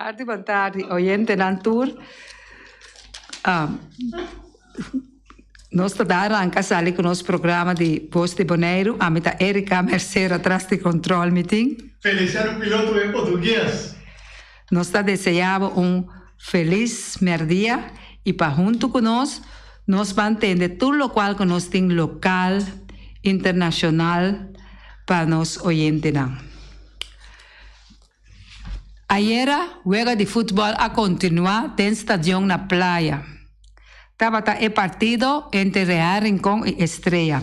tardi, bon tardi, oyentenan tur. Nos ta da arranca sali cu nos programa di Voz di Boneiru. Ami ta Erica Mercera tras di control mi tin. Feliciano Piloto en portugues. Nos ta desea bo un felis merdia y pa hunto cu nos, nos ban tende tur locual cu nos tin local, internacional pa nos oyentenan. Ayera wega di futbòl a kontinuá den stadion na Playa. Tabata e partido entre Real Rincon i Estrella.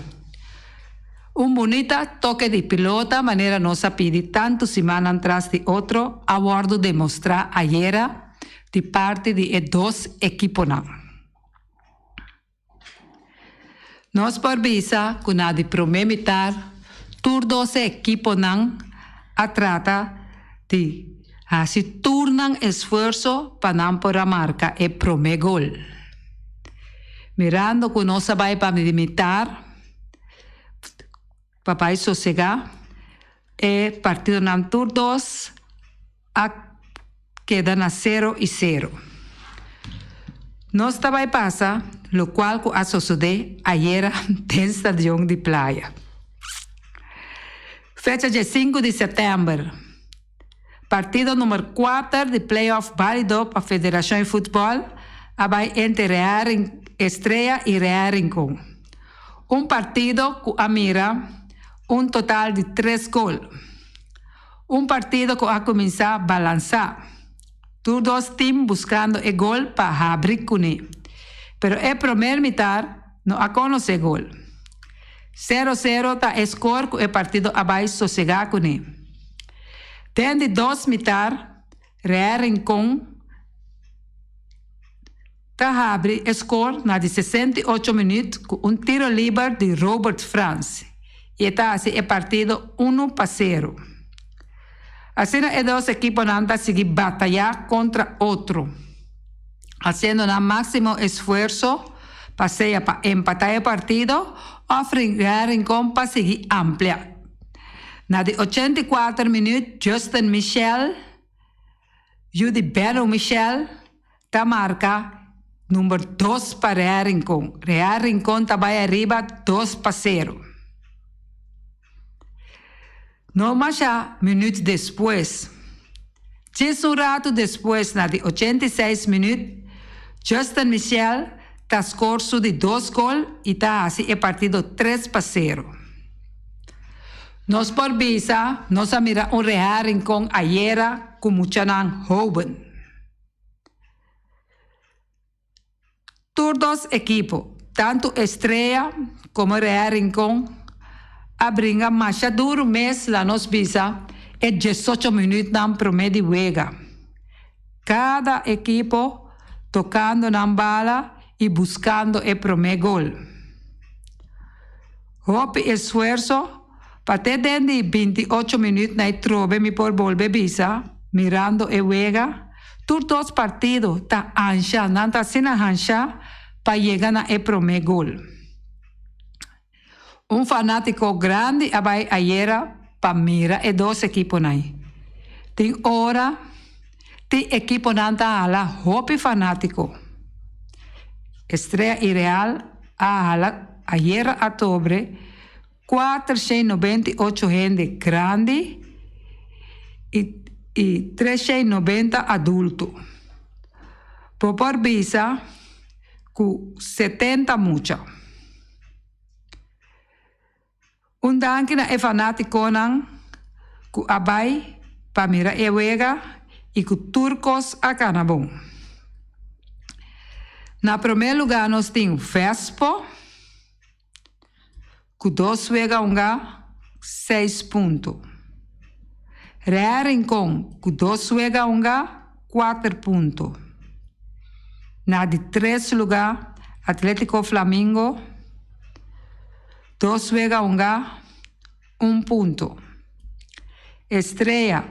Un bunita toke di pilota manera nos a pidi tantu simannan tras di otro a wòrdu demostrá ayera di parti di e dos ekiponan. Nos por bisa ku na di promé mitar tur dos e ekiponan a trata di hasi tur nan esfuerso pa nan por a marka e promé gol. Mirando ku nos a bai pa di mitar pa bai sosegá e partidonan tur dos a keda na sero i sero. Nos ta bai pasa lokual ku a sosodé ayera den stadion di Playa. Fecha dje sinku di sètèmber, partido numer kuater di play-off bálido pa Federashon di Futbòl a bai entre Real Estrella i Real Rincon. Un partido ku a mira un total di tres gol. Un partido ku a kuminsá balansá. Tur dos tim buskando e gol pa habri kuné. Pero e promer mitar no a konosé gol. Sero sero ta e skor ku e partido a bai sosegá kuné. Den di dos mitar Real Rincon ta habri e skor na di 68 minüt ku un tiro liber di Robert Frans i e ta hasi e partido unu pa sero. Asina e dos ekiponan ta sigui batayá kontra otro, hasiendo nan máksimo esfuerso pa sea pa empatá e partido òf Real Rincon pa sigui amplia. Na di 84 minüt Justin Michel, yu di Benno Michel, ta marka number dos pa Real Rincon. Real Rincon ta bai ariba 2-0. No masha minüt despues, djis un ratu despues na di 86 minüt, Justin Michel ta skor su di dos gol i ta hasi e partido 3-0. Nos por bisa nos a mira un Real Rincon ayera ku muchanan hóben. Tur dos ekipo, tantu Estrella komo Real Rincon, a bringa masha duru mes la nos bisa e diesocho minütnan promé di wega. Kada ekipo tokando nan bala i buskando e promé gol. Hopi esfuerso pa te den di 28 minüt na e trobe mi por bolbe bisa, mirando e wega, tur dos partido ta ansha, nan ta asina hansha pa yega na e promé gol. Un fanátiko grandi a bai ayera pa mira e dos ekiponan. Tin ora tin ekiponan ta hala hopi fanátiko. Estrella i Real a hala ayera atobre 498 hende grandi i i 390 adulto. Bo por bisa ku 70 mucha. Un danki na e fanátikonan ku a bai pa mira e wega i ku tur kos a kana bon. Na promé lugá nos tin Vespo ku dos wega hungá, seis punto. Real Rincon ku dos wega hungá, kuater punto. Na di tres lugá Atletico Flamingo dos wega hungá, un punto. Estrella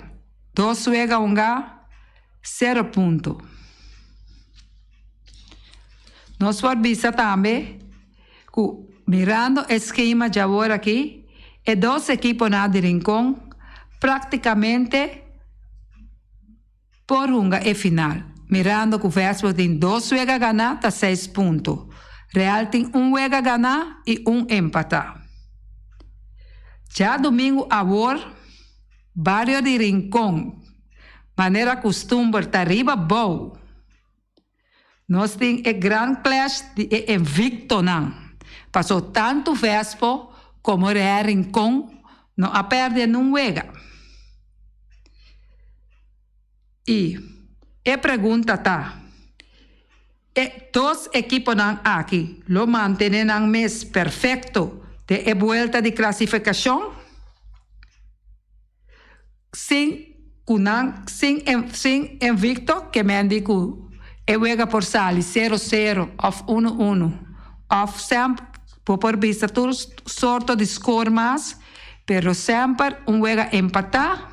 dos wega hungá, sero punto. Nos por bisa tambe ku mirando e skema djawor aki, e dos ekiponan di Rincon práktikamente. por hunga e final, mirando ku Vespo tin dos wega ganá ta seis punto. Real tin un wega ganá i un empatá. Djadumingu awor, bario di Rincon, manera kustumber ta riba bou. Nos tin e gran clash di e invictonan, paso tantu Vespo como Real Rincon no a perde nun wega. Y e pregunta ta, e dos ekiponan aki lo mantene nan mes perfecto den e buelta di clasificacion? Sin ku nan sin sin invicto ke men di ku e wega por sali sero sero of uno uno of semp bo por bisa tur sorto di score mas pero semper un wega empata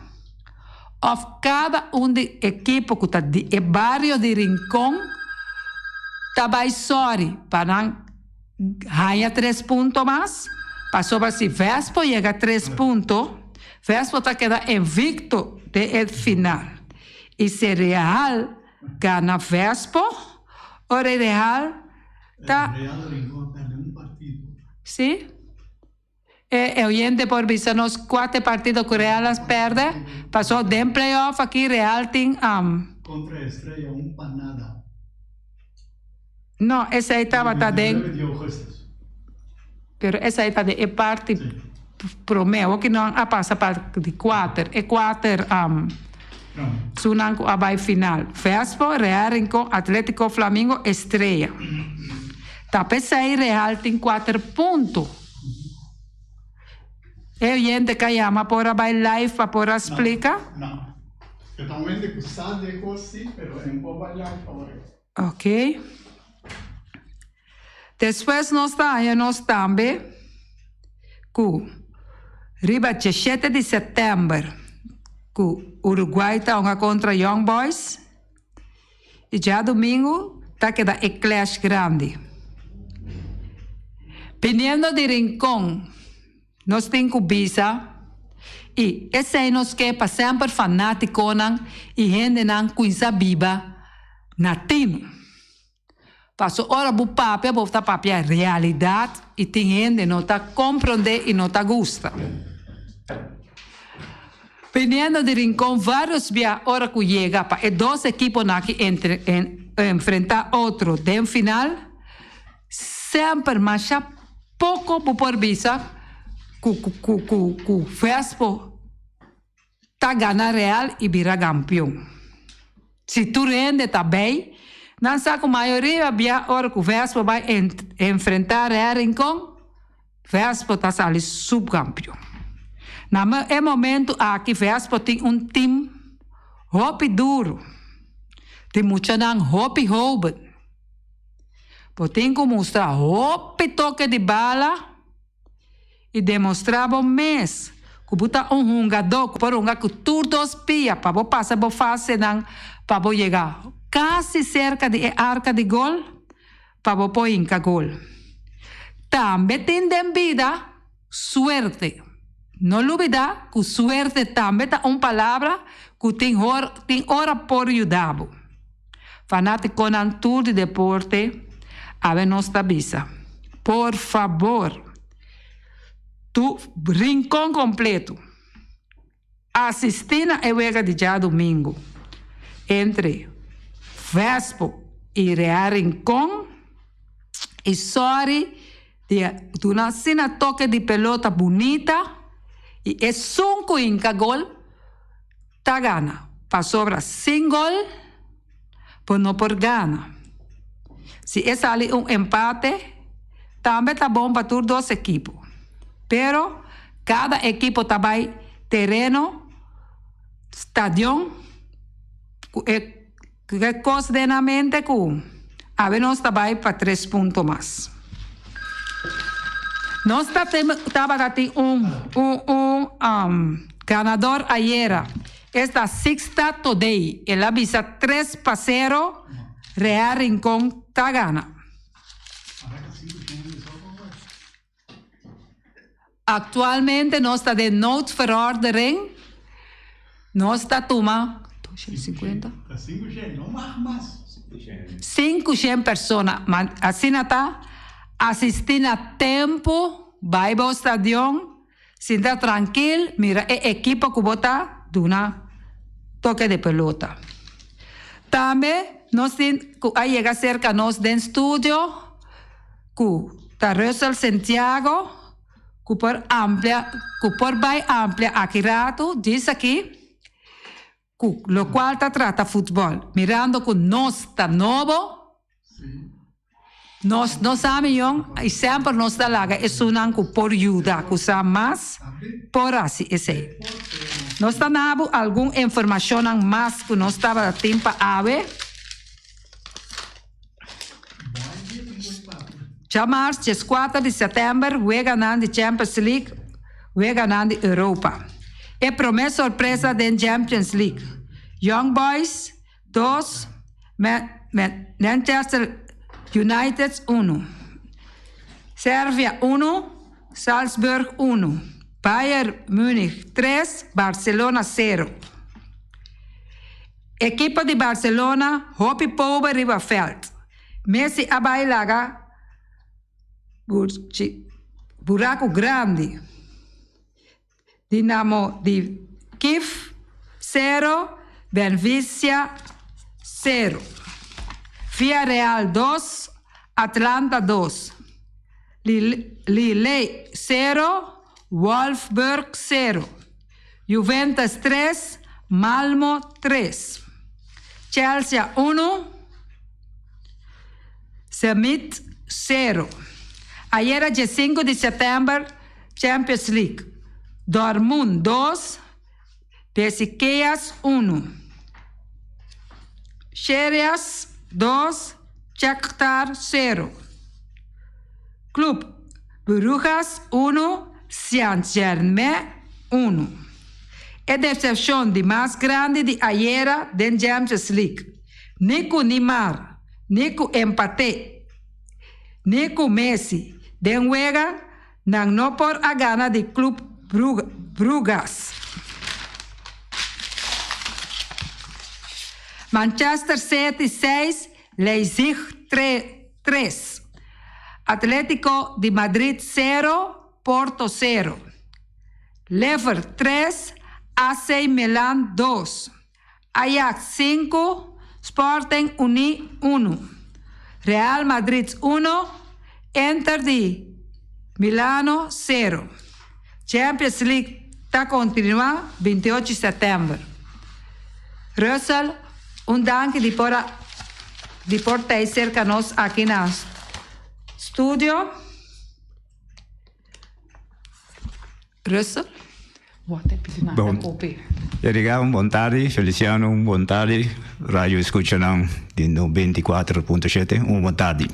of kada un di ekipo ku ta di e bario di Rincon ta bai sorry pa nan Haña tres punto mas, pasobra si Vespo yega tres punto, Vespo ta keda invicto den e final. Y si Real gana Vespo, ora e Real ta. Real Rincon a perde un partido. Si. E oyente por bisa nos cua ta e partido cu Real a perde, pasobra den play-off aki Real tin. Contra Estrella un pa nada. No, esei tabata den. Pero esei ta den e parti promé. Hopi nan a pasa pa di kuater. E kuater sunan ku a bai final. Vespo, Real Rincon, Atletico Flamingo, Estrella. Ta p'esei Real tin kuater punto. E oyente ka yama por a bai live pa por a splika? No. E ta un hende ku sa di e kos si, pero e no por bai live awor. Ok. Despues nos ta haña nos tambe ku riba djeshete di sètèmber ku Uruguay ta hunga kontra Young Boys i djadumingu ta keda e clash grandi. Biniendo di Rincon. Nos tin ku bisa, i esei nos ke pa semper fanátikonan i hendenan kuinsá biba na tinu. Paso ora bo papia bo ta papia realidat i tin hende no ta komprondé i no ta gusta. Biniendo di Rincon vários bia ora ku yega pa e dos ekiponan aki enfrentá otro den final, Semper masha poko bo por bisa ku ku ku ku Vespo ta gana Real i bira kampion. Si tur hende ta bay, nan sa ku mayoria bia ora ku Vespo bay enfrenta Real Rincon, Vespo ta sali subkampion. Na e momento aki Vespo tin un team hopi duro, di muchanan hopi hoben. Bo tin ku mustra hopi toke di bala i demostrá bo mes ku bo ta un hungadó ku por hunga ku tur dos pia pa bo pasa bo fasenan pa bo yega kasi serka di e arka di gol pa bo por hinka gol. Tambe tin den bida suerte. No lubidá ku suerte tambe ta un palabra ku tin tin ora por yuda bo. Fanátikonan tur di deporte awe nos ta bisa, por fabor, tu Rincon kompleto asistí na e wega di djadumingu entre Vespo i Real Rincon i sòri di duna asina toke di pelota bunita i esun ku hinka gol ta gana, pasobra sin gol bo no por gana. Si e sali un empate, tambe ta bon pa tur dos ekipo. Pero kada ekipo ta bai tereno, stadion, ku e kos den nan mente ku awe nos ta bai pa tres punto mas. Nos ta tabata tin un un un ganador ayera, esta Sixta Todey, el a bisa tres pa sero Real Rincon ta gana. Actualmente nos ta den noodverordening, nos ta tuma. 50? 500 persona. Ma asina ta, asistí na tempu, bai bo stadion, sinta trankil, mira e ekipo ku bo ta duna toke di pelota. Tambe nos tin ku a yega serka nos den studio ku ta Russel Santiago ku por amplia ku por bai amplia aki ratu djis aki. Ku lokual ta trata futbòl, mirando ku nos ta nobo, nos no sa miyon i semper nos ta laga esunnan ku por yuda ku sa mas por hasi esei. Nos ta nabu algun informashonnan mas ku nos tabata tin pa awe. Djamars dieskuater di sètèmber weganan di Champions League weganan di Europa. E promé sorpresa den Champions League. Young Boys dos, Manchester United unu. Servia unu, Salzburg unu. Bayern Munich tres, Barcelona sero. Ekipo di Barcelona hopi pober riba vèlt. Messi a bai laga buraku grandi. Dinamo di Kiev sero, Benfica sero. Villarreal dos, Atlanta dos. Lille sero, Wolfsburg sero. Juventus tres, Malmo tres. Chelsea unu, Zenit sero. Ayera dje sinku di sètèmber Champions League, Dortmund dos, Besiktas unu. Xerias dos, Shakhtar sero. Club Brujas unu, Saint-Germain unu. E decepcion di mas grandi di ayera den Champions League. Ni cu Neymar, ni cu Mbappé, ni cu Messi den wega, nan no por a gana di Club Brujas. Manchester City seis, Leipzig tres. Atletico di Madrid sero, Porto sero. Lever tres, AC Milan dos. Ajax sinku, Sporting Uní unu. Real Madrid uno, Inter di Milano sero. Champions League ta kontinuá 28 sètèmber. Russell, un danki di por a di por tei serka nos aki na studio. Russell, Bon, Erika, un bon tardi. Feliciano, un bon tardi. Radio escuchanan di 94.7, un bon tardi.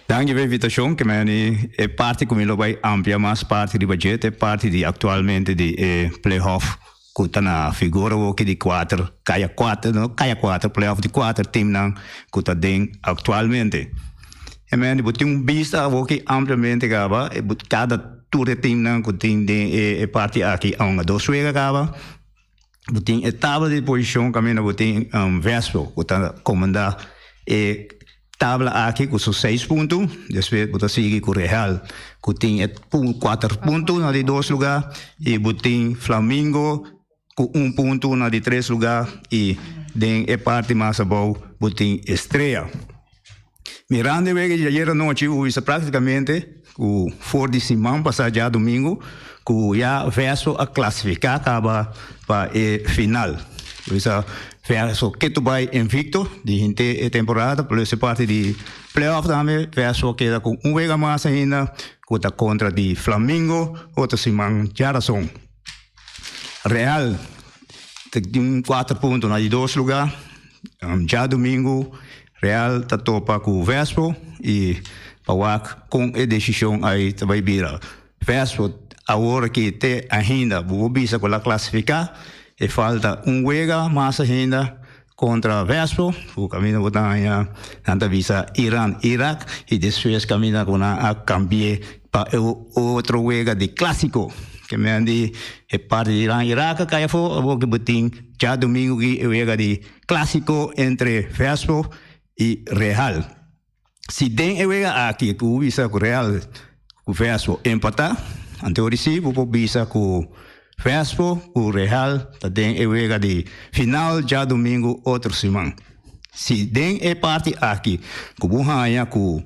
Danki pa e invitacion, ke meni e parti ku mi lo bai amplia mas parti riba dje ta e parti di aktualmente di e playoff ku ta na figura awoki di kuater, kaya kuater, no kaya kuater, playoff di kuater teamnan ku ta den aktualmente. E meni bo tin un bista awoki ampliamente kaba, e bo kada tur e teamnan ku tin den e e parti aki a hunga dos wega kaba. Bo tin e tabla di posishon kaminda bo tin Vespo ku ta komandá e tabla aki ku su seis punto. Despues bo ta sigui ku Real ku tin e kuater punto na di dos lugá i bo tin Flamingo ku un punto na di tres lugá i den e parti mas abou bo tin Estrella. Mirando e wega di ayer anochi bo bisa praktikamente ku for di siman pasá djadumingu ku ya Verso a klasifiká kaba pa e final. Bo bisa Verso ke tu bai invicto di henter e temporada plus e parti di playoff tambe Verso a keda ku un wega mas ainda ku ta kontra di Flamingo otro siman djarason. Real ta tin kuater punto na di dos lugá. Djadumingu Real ta topa ku Vespo i pa wak kon e desishon ai ta bai bira. Vespo awor aki te ainda bo por bisa ku el a klasifiká, e falta un wega mas ainda kontra Vespo ku kaminda bo ta haña nan ta bisa Iran Irak i despues kaminda ku nan a kambi'é pa e otro wega di klasiko. Ke men di e parti di Iran Irak a kai afó, awor ke bo tin djadumingu aki e wega di klásiko entre Vespo i Real. Si den e wega aki ku bo bisa ku Real ku Vespo empatá, anto ori si bo por bisa ku Vespo ku Real ta den e wega di final djadumingu otro siman. Si den e parti aki ku bo haña ku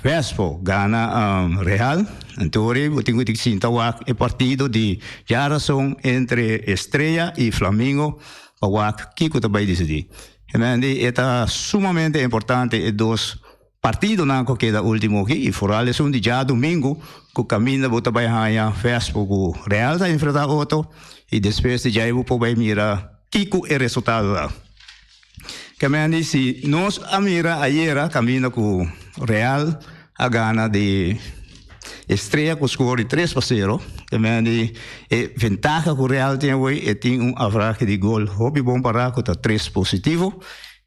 Vespo gana Real, anto ori bo tin ku sinta wak e partido di djarason entre Estrella i Flamingo pa wak kiko ta bai disidí. Di e ta sumamente importante e dos partidonan ku keda ultimo aki i foral esun di djadumingu ku kaminda bo ta bai haña Vespo ku Real ta enfrentá otro i despues di djai bo por bai mira kiko e resultado ta. Kemende si nos a mira ayera kaminda ku Real a gana di Estrella ku skor di 3-0. Kemende e ventaha ku Real tin awor e tin un averahe di gol hopi bon pará ku ta tres positivo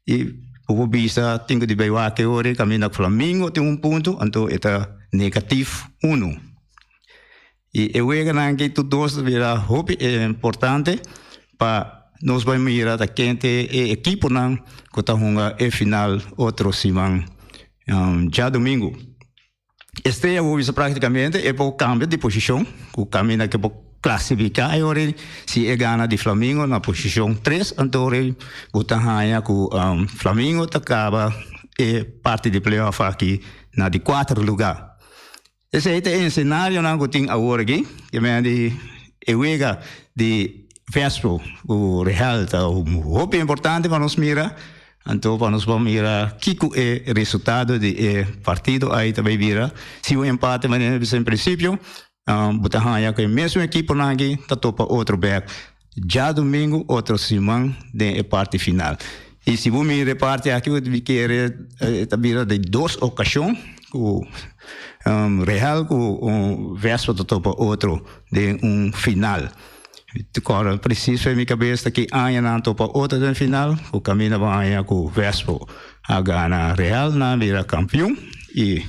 i bo por bisa tin ku di bai wak e ora kaminda Flamingo tin un punto anto e ta negatif unu. I e weganan aki tur dos ta bira hopi importante pa nos bai mira ta ken ta e ekiponan ku ta hunga e final otro siman djadumingu. Estrella bo bisa praktikamente e por kambia di posishon ku kaminda ke por klasifiká e ora ei si e gana di Flamingo na posishon tres anto ora ei bo ta haña ku Flamingo ta kaba e parti di playoff aki na di kuater lugá. Esei ta e ensenarionan ku tin awor aki, ke men di e wega di Vespo ku Real ta hopi importante pa nos mira, anto pa nos por mira kiko e resultado di e partido ai ta bai bira. Si un empate manera mi bisa en prinsipio, bo ta haña ku e mesun ekiponan aki ta topa otro bek djadumingu otro siman den e parti final. I si bo mira e parti aki bo ta kere ta bira di dos okashon ku Real ku Vespa ta topa otro den un final. Ta kòrda presis fen mi kabes ta ki aña nan topa otro den final ku kaminda bo haña ku Vespa a gana Real nan bira kampion i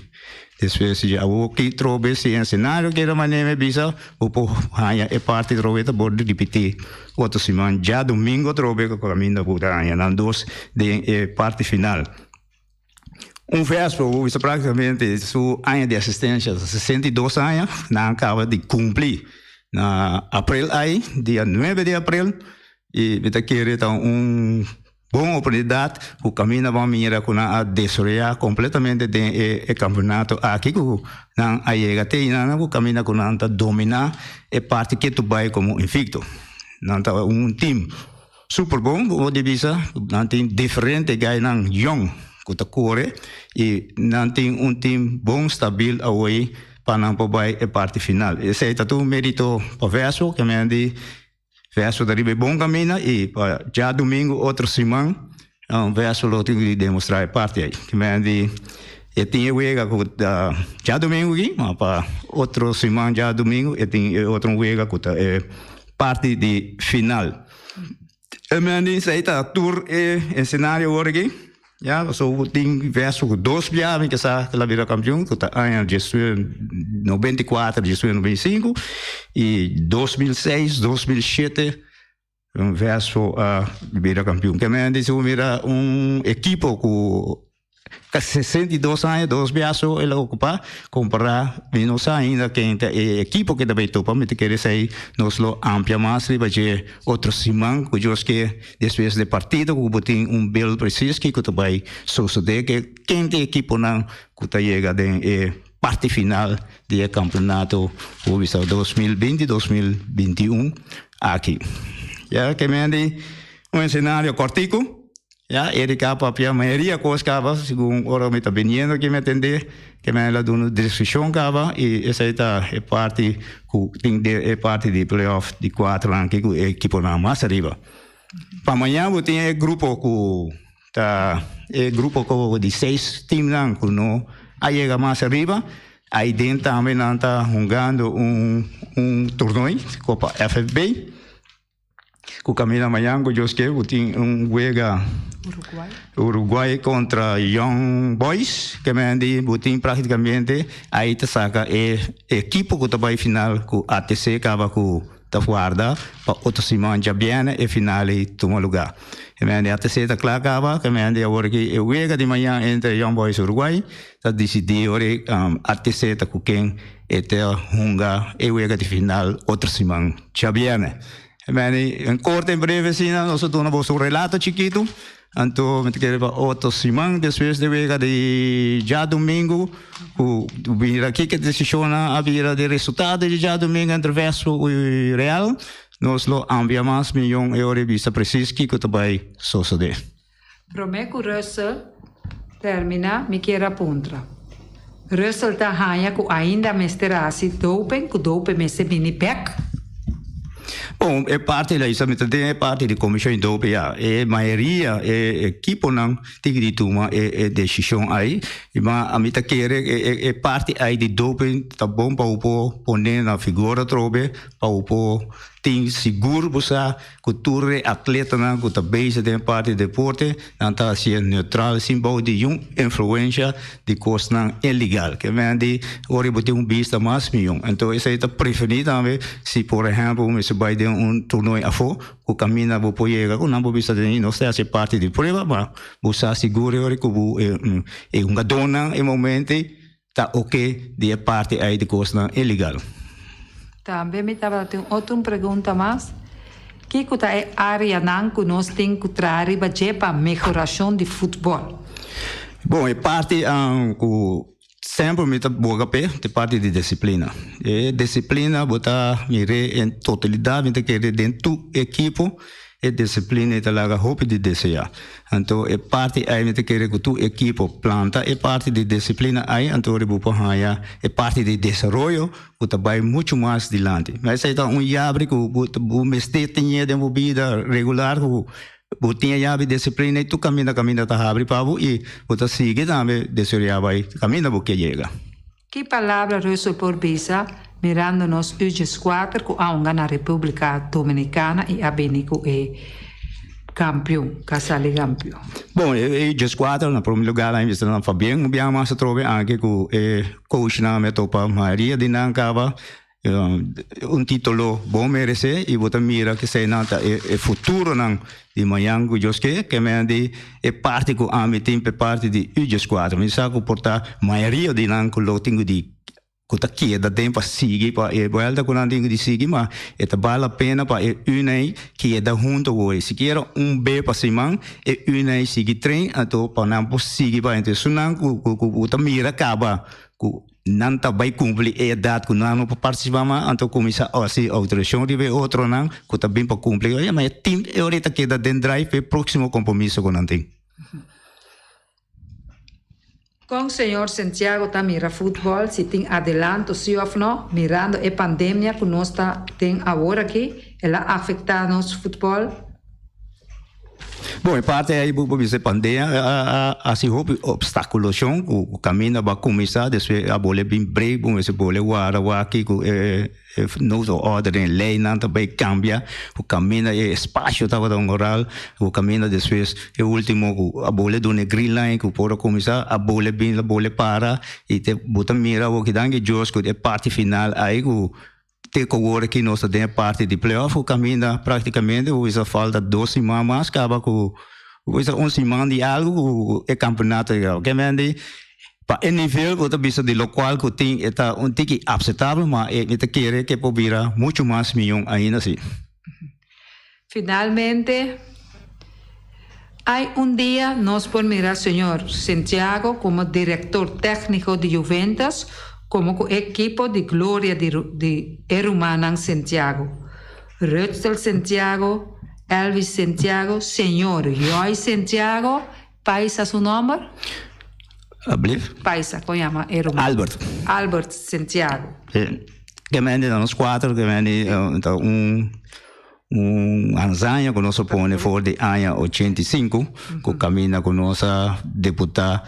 Despues di awor ki trobe si e senario keda manera mi bisa bo por haña e parti trobe ta por ripiti otro siman djadomingo trobe ku kaminda ku ta haña nan dos den e parti final. Un vespo bo bisa praktikamente su aña di asistensia ta 62 aña nan a kaba di kumpli na aprel ai dia nuebe di aprel i mi ta kere ta un Bon oportunidat ku kaminda bo a mira ku nan a desaroyá kompletamente den e kampeonato aki ku nan a yega te einan ku kaminda ku nan ta dominá e parti ketu bai komo invikto. Nan ta un tim super bon ku bo di bisa nan tin diferente gainan yòn ku ta kore i nan tin un tim bon stabil awor pa nan por bai e parti final. Esei ta tur merito pa Vespo ke men di Verso ta riba e bon camina y pa djadomingo otro siman Verso lo tin di demostra e parti ey. Kimen di e tin e wega cu ta djadomingo aki, ma pa otro siman djadomingo e tin e otro wega cu ta e parti di final. E men di esey ta tur e escenario awor aki. Ya, pasobra bo tin verso ku dos bia mi ke sa ku el a bira kampion, ku ta aña 94, 95 i 2006, 2007 un verso a bira kampion. Ke men di si bo mira un ekipo ku ta 62 aña dos bia so el a okupá, kompará mi no sa ainda ken ta e ekipo ke ta bai topa, mi ta kere esei nos lo amplia mas riba dje otro siman ku Dios ke. Despues di partido ku bo tin un beeld precies kiko ta bai sosode ke ken ta e ekiponan ku ta yega den e parti final di e kampeonato ku bisa 2020 2021 aki. Ya ke men di un escenario kortiku ya Erika a papia mayoria kos kaba segun ora mi ta biniendo aki mi a tende ke men a duna deskripshon kaba i esei ta e parti ku tin den e parti di playoff di kuatronan aki ku e ekiponan mas ariba. Pa mañana bo tin e grupo ku ta e grupo ku di seis teamnan ku no a yega mas ariba. Ai den tambe nan ta hungando un un tornoi Kopa FFB. Ku kaminda mañan ku Dios ke ku tin un wega Uruguay kontra Young Boys ke men di bo tin praktikamente ai ta saka e ekipo ku ta bai final ku ATC kaba ku ta warda pa otro siman djabièrnè e final ei tuma lugá. Ke men di ATC ta kla kaba ke men di awor ki e wega di mañan entre Young Boys Uruguay ta disidí ora ATC ta ku ken e ta hunga e wega di final otro siman djabièrnè. Manny, en korto en breve asina nos a duna boso un relato chikitu. Anto mi ta kere pa otro siman despues di wega di djadumingu ku bira kiko desishonnan a bira di resultado di djadumingu entre Vespo i Real, nos lo amplia mas miyon e ora i bisa presis kiko ta bai sosode. Promé ku Russell terminá mi kier a puntra. Russell ta haña ku ainda mester hasi doping, ku doping mester bini bèk? Bon, e parti la mi ta den e parti di komishon di doping ya. E mayoria e ekiponan tin di tuma e e desishon ai. Ma ami ta kere e e parti ai di doping ta bon pa bo por pone na figor atrobe, pa bo por tin sigur bo sa Ku tur e atletanan ku ta bezig den parti di deporte, nan ta hasié neutral sin bou di yun influensha di kosnan ilegal. Ke men di ora bo tin un bista mas miyon. Anto esei ta prevení tambe si por ehèmpel bo mester bai den un torneo afó ku kaminda bo por yega ku nan por bisa den nos ta hasi parti di prueba ma bo sa sigur e ora ku bo e hungadónan e momento ei Ta oke di e parti ei di kosnan ilegal. Tambe mi tabata tin otro un pregunta mas, Kiko ta e areanan ku nos tin ku traha riba dje pa mehorashon di futbòl? Bon, e parti ku semper mi ta boga p'e ta e parti di disiplina. E disiplina bo ta mir'é en totalidat, mi ta kere den tur ekipo E disiplina ei ta laga hopi di deseá. Anto e parti ei mi ta kere ku tur ekipo planta e parti di disiplina ei, anto ora bo por haña e parti di desaroyo ku ta bai muchu mas dilanti. Ma esei ta un yabri ku bo bo mester teñe den bo bida regular ku bo tin e yabi disiplina ei tur kaminda kaminda ta habri pa bo i bo ta sigui tambe desaroyá bai kaminda bo ke yega. Ki palabra Russell por bisa mirando nos U-dieskuater ku a hunga na Repúblika Dominikana i a bini ku e kampion, ku a sali kampion? Bon, e U-dieskuater na prome lugar a invista nan Fabien un biaha mas atrobe anke ku e coachnan a topa mayoria di nan kaba Un titulo bon meresé i bo ta mira ku eseinan ta e futuronan di mañan ku Dios ke, ke men di e parti ku ami tin pa e parti di u dieskuater. Mi sa ku por ta mayoria di nan ku lo tin ku di ku ta keda den pa sigui pa e buelta ku nan tin ku di sigui, ma e ta bal la pena pa e unei keda hunto ku e. Sikiera un be pa siman e unei sigui train anto pa nan por sigui pa enter. Esunnan ku ku ta mira kaba ku Nan ta bai cumpli e edad cu nan no por participa mas, anto cuminsa haci autorisacion riba e otronan cu ta bin pa cumpli. Oye, ma e team e ora ta keda den drive pa e proximo compromiso cu nan tin. Con señor Santiago ta mira futbol, si tin adelanto si of no, mirando e pandemia cu nos ta den awor aki, el a afecta nos futbol? Bon, e parti ei bo por bisa e pandemia a hasi hopi obstaculoshon ku kaminda bo a kuminsá, despues a bole bin break, bo mester bole wara wak ku e nood order den leinan ta bai kambia, ku kaminda e espasio tabata un oral, ku kaminda despues e ultimo ku a bole duna e green line ku por a kuminsá, a bole bin a bole para i te bo ta mira awor danki Dios ku e parti final ei ku Te ku awor aki nos ta den e parti di playoff ku kaminda praktikamente ku bisa falta dos siman mas kaba ku bisa un siman di algu ku e kampeonato a yega. Kende pa e nivel ku ta bisa di lokual ku tin e ta un tiki apsetabel ma e mi ta kere ke por bira muchu mas miyon ainda si. Finalmente, hay un dia nos por mira señor Santiago como director técnico di Juventus como cu ekipo di gloria di di e rumannan Santiago, Rudsel Santiago, Elvis Santiago, señor Joy Santiago, Paisa su nomber? Alblief? Paisa, con yama e ruman? Albert. Albert Santiago. Sí. Ke men di nos cuatro, ke men di ta un Un hazaña ku nos a pone for di aña 85 ku kaminda ku nos a deputá.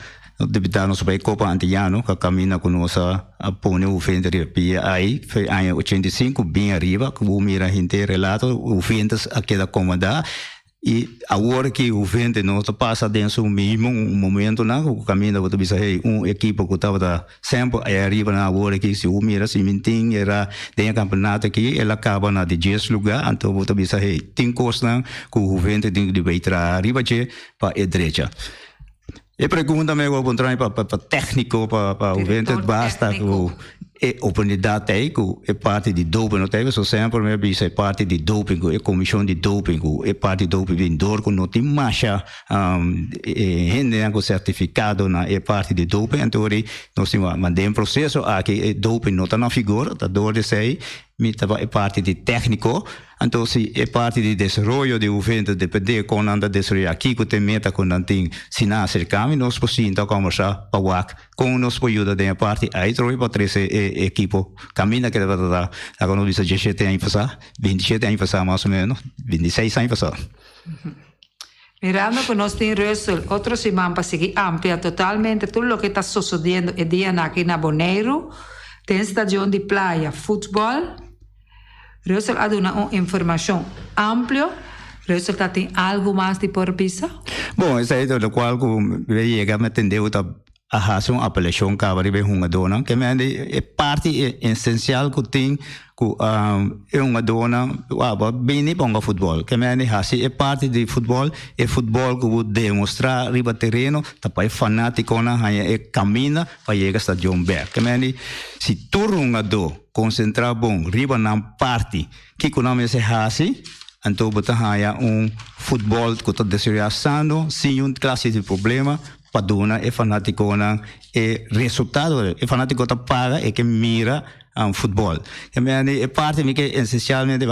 Debitá nos bai Copa Antillano ka kaminda ku nos a pone Juvente riba pia ai fe aña 85 bin ariba ku bo mira henter relato Juvente a keda komandá i awor ki Juvente no ta pasa den su mismo momentonan ku kaminda bo ta bisa hey un ekipo ku tabata semper ai ariba nan awor aki si bo mira si mintin era den e kampeonato aki el a kaba na di dies luga anto bo ta bisa hey tin kosnan ku Juvente tin di bai traha riba dje pa e drecha. E pregunta mi wou puntra pa pa técnico pa pa Juventus basta ku e oportunidat ei ku e parti di doping no ta ei pasobra semper mi a bisa e parti di doping ku e komishon di doping ku e parti di doping bin dor ku no tin masha hendenan ku sertifikado na e parti di doping anto ori nos tin wak ma den proseso aki e doping no ta na figor ta dor di esei mi ta e parti di técnico. Anto si e parti di desaroyo di Juventus depende kon nan ta desaroyá, kiko ta e meta ku nan tin, si nan aserká mi nos por sinta kòmbersá pa wak kon nos por yuda den e parti ai trobe pa trese e ekipo kaminda ke tabata ta laga nos bisa diesshete aña pasá, bintishete aña pasá mas o menos, bintiseis aña pasá. Mirando ku nos tin Russell otro siman pa sigui amplia totalmente tur loke ta sosodiendo e dianan aki na Boneiru den stadion di Playa Futbòl, Russell a duna un informashon amplio. Russell ta tin algu mas di por bisa? Bon, esei ta lokual ku mi a yega mi a tende ku ta a hasi un apelashon kaba riba e hungadónan. Ke mende e parti esensial ku tin ku e hungadónan bo a bini pa hunga futbòl. Ke mende hasi e parti di futbòl, e futbòl ku bo demostrá riba tereno ta pa e fanátikonan haña e kaminda pa yega stadion bèk. Ke mende si tur hungadó Konsentrá bon riba nan parti. Kiko nan mester hasi? Anto bo ta haña un futbòl ku ta desaroyá sano, sin niun klase di problema, pa duna e fanátikonan e resultado. E fanátiko ta paga, e ke mira futbòl. E parti mi ke esensialmente,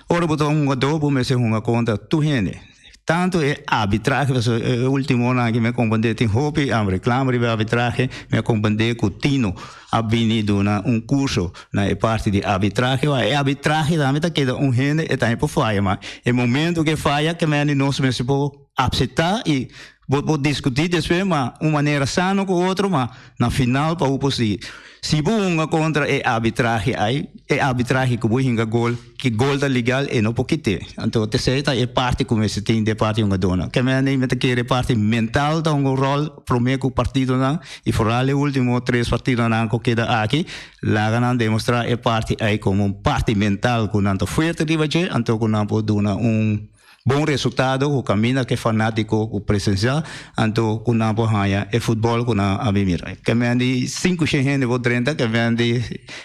ora bo ta un hungadó bo mester hunga kontra tur hende. Tantu e arbitrahe, pasobra e ultimonan aki mi a comprende tin hopi reclamo riba e arbitrahe, mi a comprende cu Tino a bini duna un curso na e parti di arbitrahe, wak e arbitrahe tambe ta keda un hende e tambe por faya, ma e momento cu e faya ke mende nos mester por acepta y bo por discuti despues, ma un manera sano cu otro, ma na final pa bo por sigui. Si bo hunga contra e arbitrahe ay, e arbitrahe cu bo hinga gol, ki gol ta legal e no por kit'é. Anto tesey ta e parti cu mester tin den parti hungadónan. Kemende mi ta kere e parti mental ta hunga un rol prome cu partidonan y foral e ultimo tres partidonan cu keda aki, laga nan demostra e parti ay como un parti mental cu nan ta fuerte riba dje, anto cu nan por duna un. Bon resultado ku kaminda ku e fanátiko ku presensiá anto ku nan por haña e futbòl ku nan a bin mira. Ke men di sinku shen hende por drenta, ke men di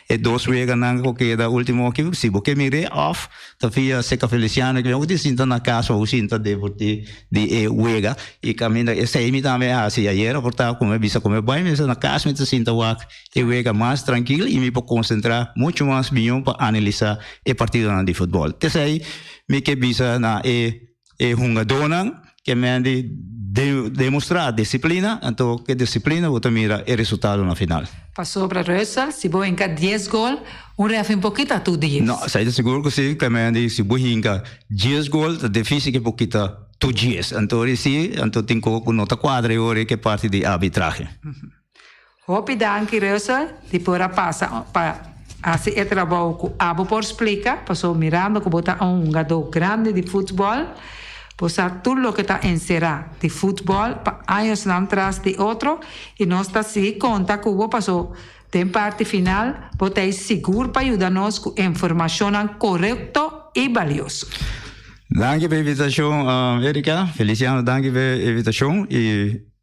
e dos weganan ku keda último aki, si bo ke mir'é òf ta via Seca Feliciano ke men ku tin sinta na kas pa bo sinta deportí di e wega i kaminda esei mi tambe a hasi ayera por ta ku mi a bisa ku mi bai mester na kas mi ta sinta wak e wega mas trankil i mi por konsentrá muchu mas mihó pa analisá e partidonan di futbòl. T'esei Mi ke bisa na e e hungadónan ke men di demostrá disiplina, anto ke disiplina bo ta mira e resultado na final. Pasobra Russell, si bo hinka dies gol, un ref no por kita tur dies. No, esei ta sigur ku si, ke men di si bo hinka dies gol ta difísil ke bo kita tur dies. Anto ori si, anto tin ko ku no ta kuadra e ora ke parti di arbitrahe. Hopi danki Russell di por a pasa pa hasi e trabou ku abo por splika, pasobra mirando ku bo ta un hungadó grandi di futbòl, bo sa tur loke ta enserá di futbòl pa añosnan tras di otro i nos ta sigui konta ku bo pasobra den parti final bo ta ei sigur pa yuda nos ku informashonnan korekto i balioso. Danki pa e invitashon Erika, Feliciano danki pa e invitashon i.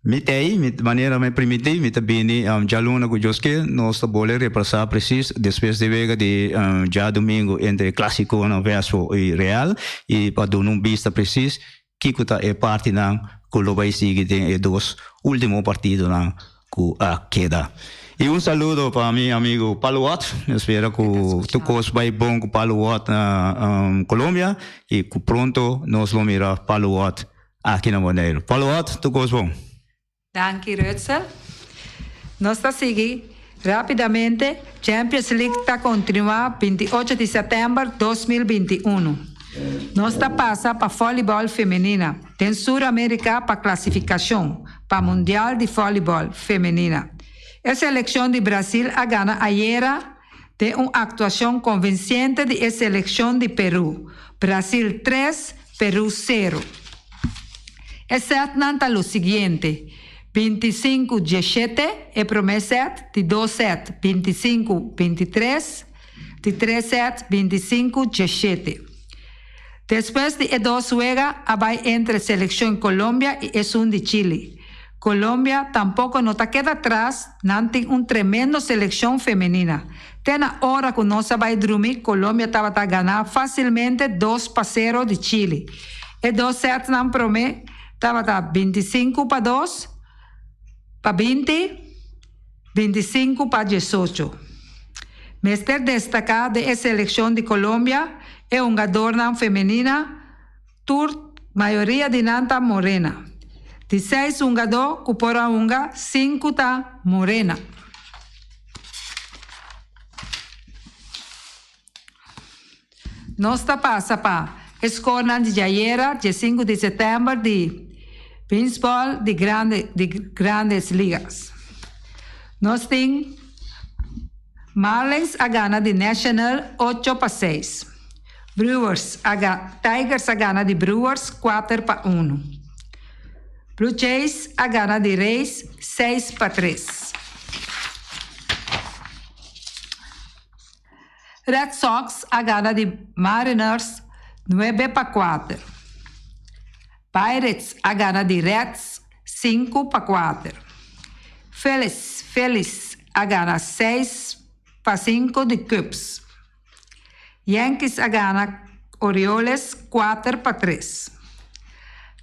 Mi t'ei, mi manera mi primintí, mi ta bini djaluna ku Dios ke, nos ta bole repasá presis despues di wega di djadumingu entre Klasikonan Vespo i Real i pa duna un bista presis kiko ta e partinan ku lo bai sigui den e dos ultimo partidonan ku a keda. I un saludo pa mi amigu Palo Watt, mi a spera ku tur kos bai bon ku Palo Watt na Colombia i ku pronto nos lo mira Palo Watt Aki na Boneiru. Follow up, tur kos bon. Danki Rutzel. Nos ta sigui rapidamente, Champions League ta kontinuá 28 di sètèmber 2021. Nos ta pasa pa vòlibòl femenina den Sur Amerika pa klasifikashon. pa Mundial di Volleyball Femenina. E seleccion di Brasil a gana ayera den un actuacion convincente di e seleccion di Peru, Brasil tres, Peru sero. E setnan ta lo siguiente, 25 diesshete e prome set, di dos set 25 23, di tres set 25 diesshete. Despues di e dos wega a bai entre seleccion Colombia y esun di Chili. Colombia tampoco no ta keda tras, nan tin un tremendo seleccion femenina. Te na ora cu nos a bai drumi Colombia tabata gana facilmente dos pa sero di Chili. E dos setnan prome tabata 25 pa dos pa 20, 25 pa 18. Mester destaca den e seleccion di Colombia e hungadornan femenina, Tur mayoria di nan ta morena. Di seis hungadó ku por a hunga, sinku ta morena. Nos ta pasa pa e skornan di djayera, diesinku di sètèmber di beisbòl di grande di Grandes Ligas. Nos tin Marlins a gana di National ocho pa seis. Brewers a ga Tigers a gana di Brewers kuater pa unu. Blue Jays a gana di Rays seis pa tres. Red Sox a gana di Mariners nuebe pa kuater. Pirates a gana di Reds sinku pa kuater. Phillies Phillies a gana seis pa sinku di Cubs. Yankees a gana Orioles kuater pa tres.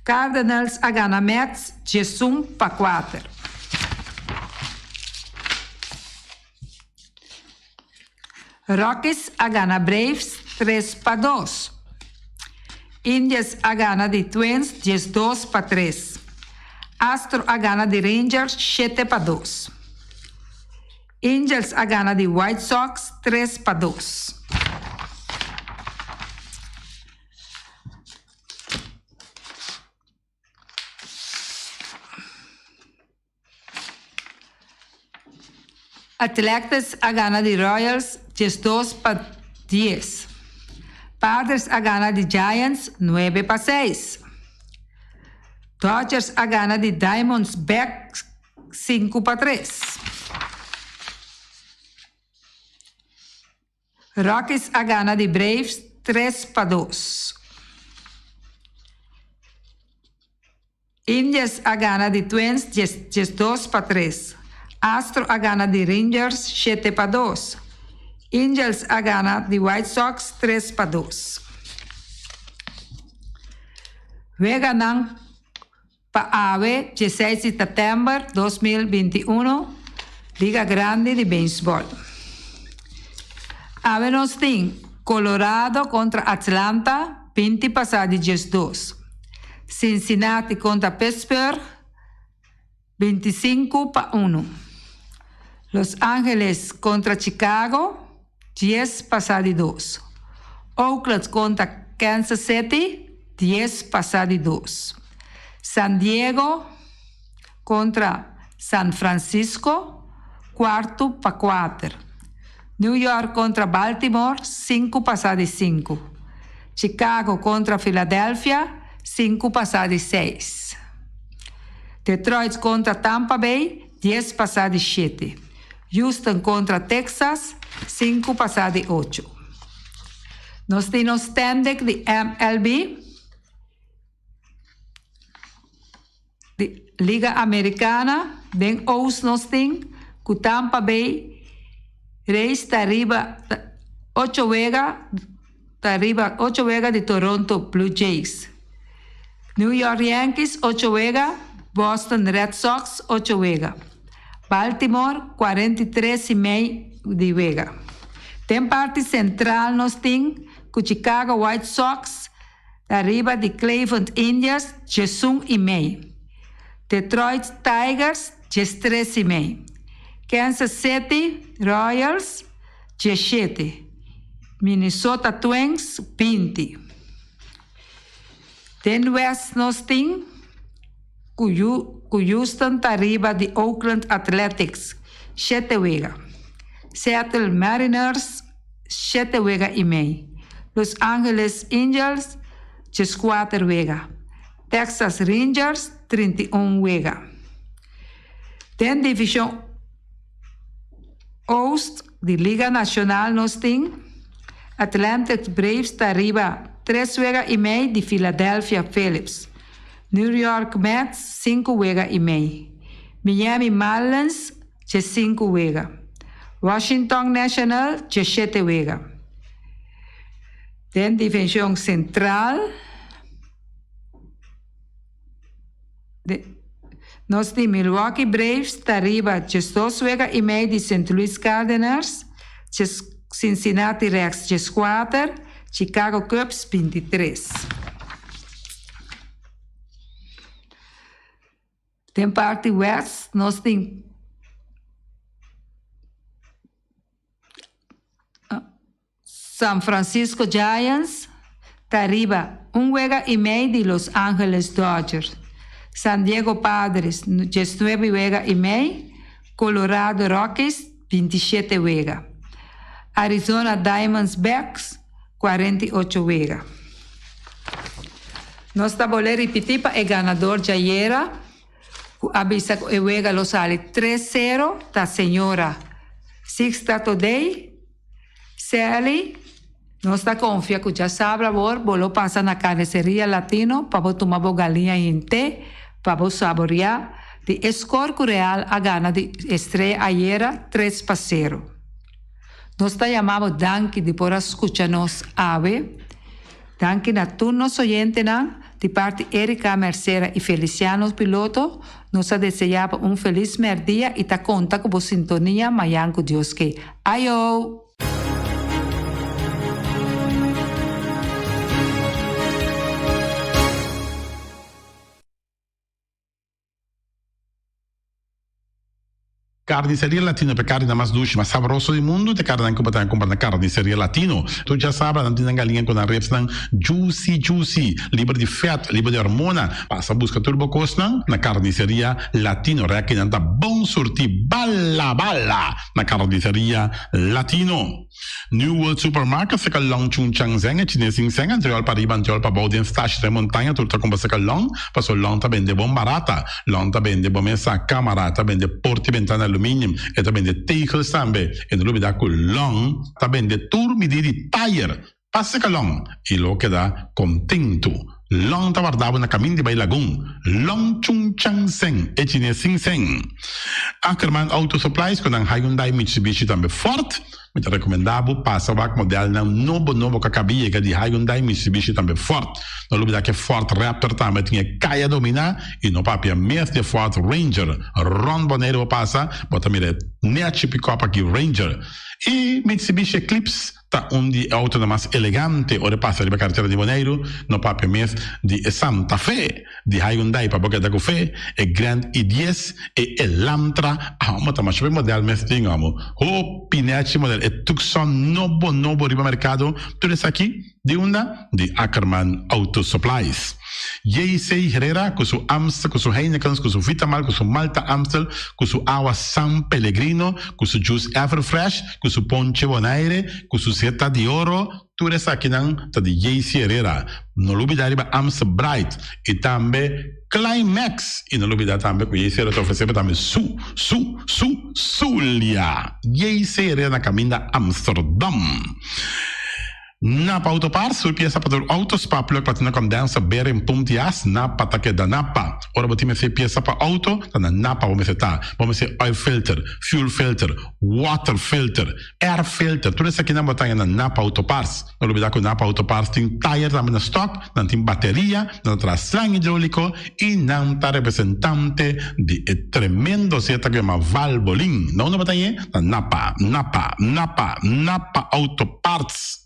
Cardinals a gana Mets diesun pa kuater. Rockies a gana Braves tres pa dos. Indians a gana di Twins 12 pa tres. Astro a gana di Rangers shete pa dos. Angels a gana di White Sox tres pa dos. Athletics a gana di Royals 12 pa 10. Padres a gana di Giants nuebe pa seis. Dodgers a gana di Diamondbacks sinku pa tres. Rockies a gana di Braves tres pa dos. Indians a gana di Twins 12 pa tres. Astro a gana di Rangers shete pa dos. Angels a gana di White Sox tres pa dos. Weganan Pa awe, dieseis di sèptèmber 2021, Liga Grandi di Beisbòl. Awe nos tin Colorado kontra Atlanta 20 pasá di 12. Cincinnati kontra Pittsburgh 25 pa unu. Los Angeles kontra Chicago 10 pasá di dos. Oakland kontra Kansas City 10 pasá di dos. San Diego kontra San Francisco kuartu pa kuater. New York kontra Baltimore sinku pasá di sinku. Chicago kontra Philadelphia sinku pasá di seis. Detroit kontra Tampa Bay 10 pasá di shete. Houston kontra Texas sinku pasá di ocho. Nos tin nos standing di MLB di Liga Americana den Oost nos tin ku Tampa Bay Rays ta riba ocho wega ta riba ocho wega di Toronto Blue Jays. New York Yankees ocho wega, Boston Red Sox ocho wega. Baltimore 43 i mei di wega. Den parti sentral nos tin ku Chicago White Sox ta riba di Cleveland Indians 11 i mei. Detroit Tigers 13 i mei. Kansas City Royals 17. Minnesota Twins 20. Den West nos tin. ku Houston ta riba di Oakland Athletics shete wega, Seattle Mariners shete wega i mei, Los Angeles Angels djeskuater wega, Texas Rangers 31 wega. Den divishon Oost di Liga Nashonal nos tin Atlanta Braves ta riba tres wega i mei di Philadelphia Phillies, New York Mets sinku wega i mei, Miami Marlins djesinku wega, Washington National djeshete wega. Den divishon Sentral nos tin Milwaukee Braves ta riba djesdos wega i mei di Saint Louis Cardinals, Cincinnati Reds djeskuater, Chicago Cubs 23. Den parti west nos tin San Francisco Giants ta riba un wega i mei di Los Angeles Dodgers, San Diego Padres 19 wega i mei, Colorado Rockies 27 wega, Arizona Diamondbacks 48 wega. Nos ta bolbe ripití pa e ganador djayera ku a bisa ku e wega lo sali 3-0 ta señora Sixta Today. Sally, nos ta konfia ku djasabra awor bo lo pasa na Carniceria Latino pa bo tuma bo galiña hint'é pa bo saboriá di e skor ku Real a gana di Estrella ayera 3-0. Nos ta yama bo danki di por a skucha nos awe. Danki na tur nos oyentenan, di parti Erika Mercera i Feliciano Piloto, nos ta deseá bo un felis mèrdia i ta konta ku bo sintonia mayan ku Dios ke. Ayo! Carniceria Latino pa e carninan mas dushi, mas sabroso di mundu, ta e carninan cu bo ta cumpra na Carniceria Latino. Tur djasabra nan tin nan galiña cu nan ribsnan juicy juicy, liber di vet, liber di hormona. Pasa busca tur bo cosnan na Carniceria Latino. Rekinan ta bon surti bala bala na Carniceria Latino. New World Supermarket seka long Chung Chang Zeng e chines sin seng antriol pa riba antriol pa bou den stash den montaña tur ta kumpra seka long paso long ta bende bon barata long ta bende bo mesa kamara ta bende porta y bentana aluminium e ta bende tegels tambe e no lubida ku long ta bende tur midi di tayer pa seka long y lo keda kontentu long ta warda bo na kamin di bai lagun long Chung Chang Zeng e chines sin seng Ackerman Auto Supplies ku nan Hyundai Mitsubishi tambe Ford. Mi ta rekomendá bo pasa wak modelnan nobo nobo ku a kaba yega di Hyundai, Mitsubishi tambe Ford. No lubidá ku e Ford Raptor tambe tin e kaya dominá i no papia mes di e Ford Ranger. Rònt Boneiru bo pasa, bo ta mira e nechi pikòp aki Ranger. E Mitsubishi Eclipse ta un di e outonan mas elegante ora e pasa riba karetera di Boneiru. No papia mes di e Santa Fe. Di Hyundai pa bo keda ku fe, e Grand i dies, e Elantra, amo ta masha be model mes tin amo. Hopi nechi model, e Tucson nobo nobo riba merkado, tur esaki di unda? Di Ackerman Auto Supplies. JC Herrera ku su Amstel, ku su Heinekens, ku su Vitamal, ku su Malta Amstel, ku su awa San Pellegrino, ku su juice Everfresh, ku su ponche Bonaire, ku su Zeta di Oro, Tur esakinan ta di JC Herrera. No lubida riba Amstel Bright y tambe Climax. Y no lubida tambe cu JC Herrera ta ofrece bo tambe su, su, su, Zulia. JC Herrera na caminda Amsterdam. Napa Auto Parts, tur pieza pa tur auto, spark plug, platina condenser, bearing, pump di as, Napa ta keda Napa. Ora bo tin mester pieza pa auto, ta na Napa bo mester ta. Bo mester oil filter, fuel filter, water filter, Air filter, tur esakinan bo ta haña na Napa Auto Parts. No lubida ku Napa Auto Parts tin tayer tambe na stock, nan tin bateria, nan ta traha slang hidroliko i nan ta representante di e tremendo seta ku yama Valvoline. Na unda bo ta hañ'e? Na Napa, Napa, Napa, Napa Auto Parts.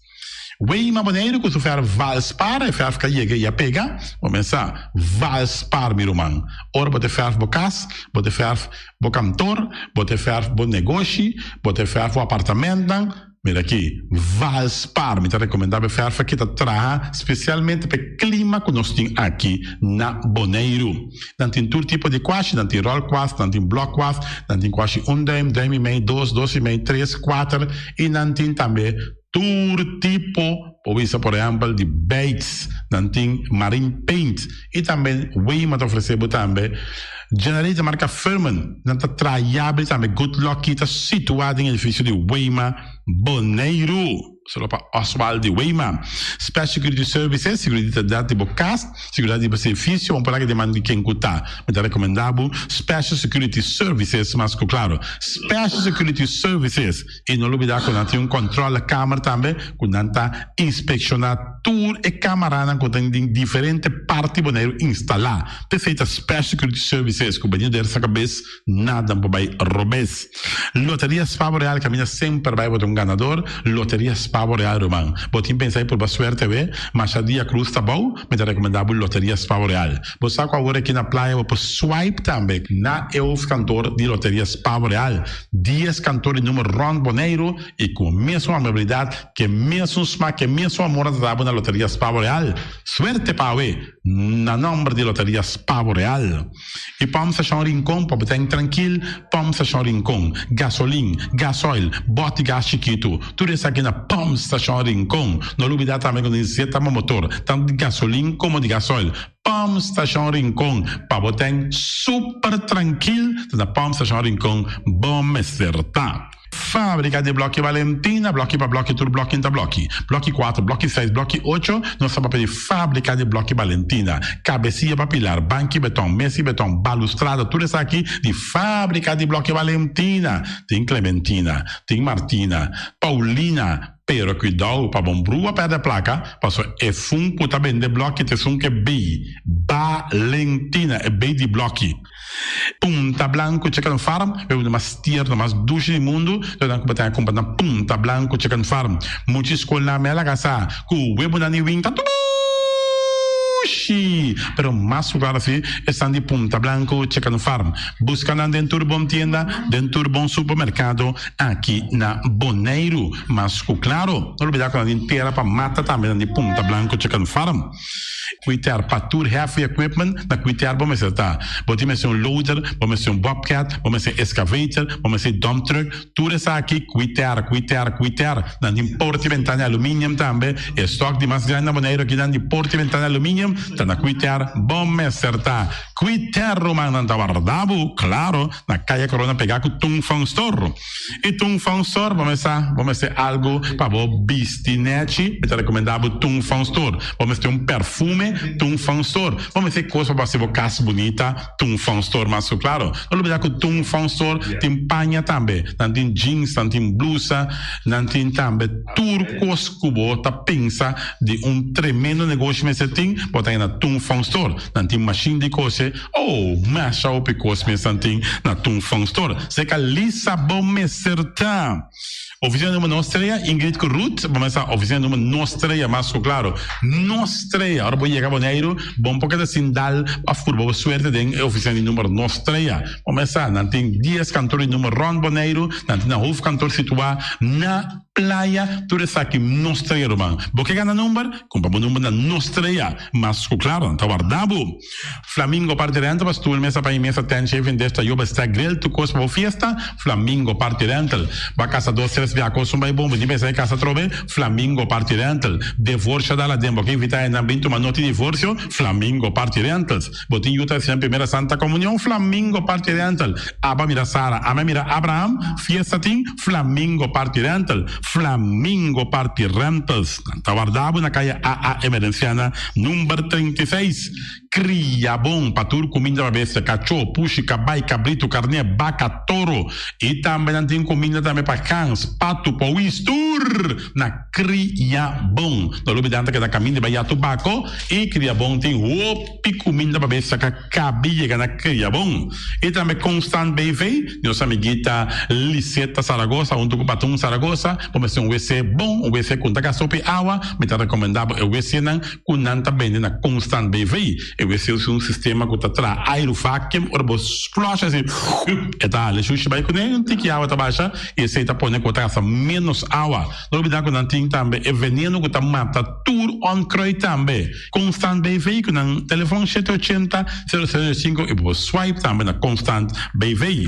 Weima Boneiru ku su fèrf Valspar, e fèrf ka yega i a pega. Bo mesa Valspar mi ruman. Ora bo te fèrf bo kas, bo te fèrf bo kantor, bo te fèrf bo negoshi, bo te fèrf bo apartamentnan, mira aki, Valspar. Mi ta rekomendá bo e fèrf aki ta traha spesialmente pa e klima ku nos tin aki na Boneiru. Nan tin tur tipo di kwashi, nan tin ròlkwas, nan tin blòkkwas, nan tin kwashi un dùim, dùim i mei, dos, dos i mei, tres, kuater i nan tin tambe Tur tipo, por bisa por ehempel di beits, nan tin marine paint y tambe Wema ta ofrece bo tambe generator marca Firman, nan ta traha yabri tambe Good Lucky ta situa den edificio di Wema Boneiru. Solo pa Oswald di Wema. Special Security Services, seguridad di bo cas, seguridad di bo edificio, un por deman di ken cu ta. Mi ta recomenda bo Special Security Services mas cu claro. Special Security Services. I no lubidá ku nan tin un kòntròlekamer tambe ku nan ta inspekshoná tur e kamaranan ku ta den diferente parti Boneiru instalá. P'esei ta Special Security Services ku bini der sa kabes nada por bai robes. Loteria Spa Boreal kaminda semper bai bo ta un ganador. Loteria Spa Boreal ruman. Bo tin pensa di purba suerte awe? Masha dia krus ta bou, mi ta rekomendá bo Loteria Spa Boreal. Bo sa ku awor aki na playa bo por swipe tambe na e hoofdkantoor di Loteria Spa Boreal. Dies kantor di number rònt Boneiru i ku mesun amabilidat, ku e mesun smak, ku e mesun amor a trata bo na Loteria Spa Boreal. Suerte pa awe! Na nòmber di Loteria Spa Boreal. I Pòmp Stashon Rincon pa bo ta trankil, Pòmp Stashon Rincon, gasolin, gasoil, bòt di gas chikitu, tur esaki na Pòmp Stashon Rincon. No lubidá tambe ku nos zeta bo motor, tantu di gasolin komo di gasoil. Pump Station Rincon pa bo ten super trankil ta na Pump Station Rincon bo mester ta. Fabrica di bloki Valentina, bloki pa bloki tur bloki ta bloki. Bloki cuatro, bloki seis, bloki ocho, nos ta papia di Fabrica di bloki Valentina. Cabecilla pa pilar, banki beton, mesi beton, balustrada, tur esaki di Fabrica di bloki Valentina. Tin Clementina, tin Martina, Paulina, Pero cuidao pa bon brua perde placa, paso esun cu ta bende bloki ta esun ke bay Balentina, e bay di bloki. Punta Blanco Chicken Farm, e un di mas tierno, mas dushi di mundu, ta nan cu bo ta cumpra na Punta Blanco Chicken Farm. Muchi scol na mela casa cu webonan di win ta dushi, pero mas cu claro si esnan di Punta Blanco Chicken Farm. Busca nan den tur bon tienda, den tur bon supermercado. Aki na Boneiru. Mas ku klaro, no lubidá ku nan tin tera pa mata tambe nan di Punta Blanco Chicken Farm. Kuiter pa tur heavy equipment na kuiter bo mester ta. Bo tin mester un loader, bo mester un bobcat, bo mester excavator, bo mester dump truck, tur esaki kuiter, kuiter, kuiter. Nan tin porta i bentana di aluminium tambe. E stock di mas grandi na Boneiru aki nan di porta i bentana di aluminium ta na kuiter bo mester ta. Kuiter ruman nan ta warda bo, klaro. Na Kaya Corona pegá ku Tung Fong Store. I Tung Fong Store bo mester bo mester algu pa bo bisti nèchi, mi ta rekomendá bo Tung Fong Store. Bo mester un perfume, Tung Fong Store. Bo mester kos pa bo hasi bo kas bunita, Tung Fong Store mas ku klaro. No lubidá ku Tung Fong Store tin paña tambe. Nan tin jeans, nan tin blusa, nan tin tambe tur kos ku bo ta pensa di un tremendo negoshi mester tin, bo ta haña na Tung Fong Store. Nan tin mashin di kose. Oh, masha hopi kos mes nan tin na Tung Fong Store. Seka Lisa bo mester ta. Oficina numero nos trea, Ingrid ku Ruth, bo mester oficina numero nos trea, mas ku klaro. Nos trea. Ora bo yega Boneiru, bo no por keda sin dal of purba bo suerte den e oficina di numero nos trea. Bo mester, nan tin dies kantor di numero rond Boneiru, nan tin nan hoofdkantoor situa na Playa, tur esaki nos trea ruman. Bo ke gana number? Kumpra bo number na nos trea. Mas ku klaro, nan ta warda bo. Flamingo Party Rental pa stoel, mesa pa i mesa, tent, shaving dish, tayoba, stack, grill, tur kos pa bo fiesta. Flamingo Party Rental. Bo a kasa dos, tres bia kos un bai bon, bo tin pensa di kasa atrobe? Flamingo Party Rental. Devorsio dal aden, bo ke invita hendenan bin tuma noti divorsio? Flamingo Party Rentals. Bo tin yu ta hasi nan primera Santa Comunion? Flamingo Party Rental. Aba mira Sara, ame mira Abraham, fiesta tin? Flamingo Party Rental. Flamingo Party Rentals. Nan ta warda bo na kaya AA Emerenciana number 36. Kriabon pa tur kuminda pa bestia, kachó, pushi, kabai, kabritu, karné, baka, toro. I tambe nan tin kuminda tambe pa gans, patu, powis, tur na Kriabon. No lubidá nan ta keda kaminda bai ya Tubako i Kriabon tin hopi kuminda pa bestia ka kabi yega na Kriabon. I tambe Constant BV, nos amiguita Liseta Zaragoza huntu ku Patun Zaragoza, bo mester un wc bon, un wc ku no ta gasta hopi awa, mi ta rekomendá bo e wcnan ku nan ta bende na Constant BV. E wc usa un sistema ku ta traha airu vacuum, ora bo flush asi e ta hala e shushi bai kuné, un tiki awa ta basha i esei ta pone ku bo ta gasta ménos awa. No olbidá ku nan tin tambe e veneno ku ta mata tur onkruid tambe. Constant BV ku nan telefon shete ochenta, sero sero sinku i bo por swipe tambe na Constant BV.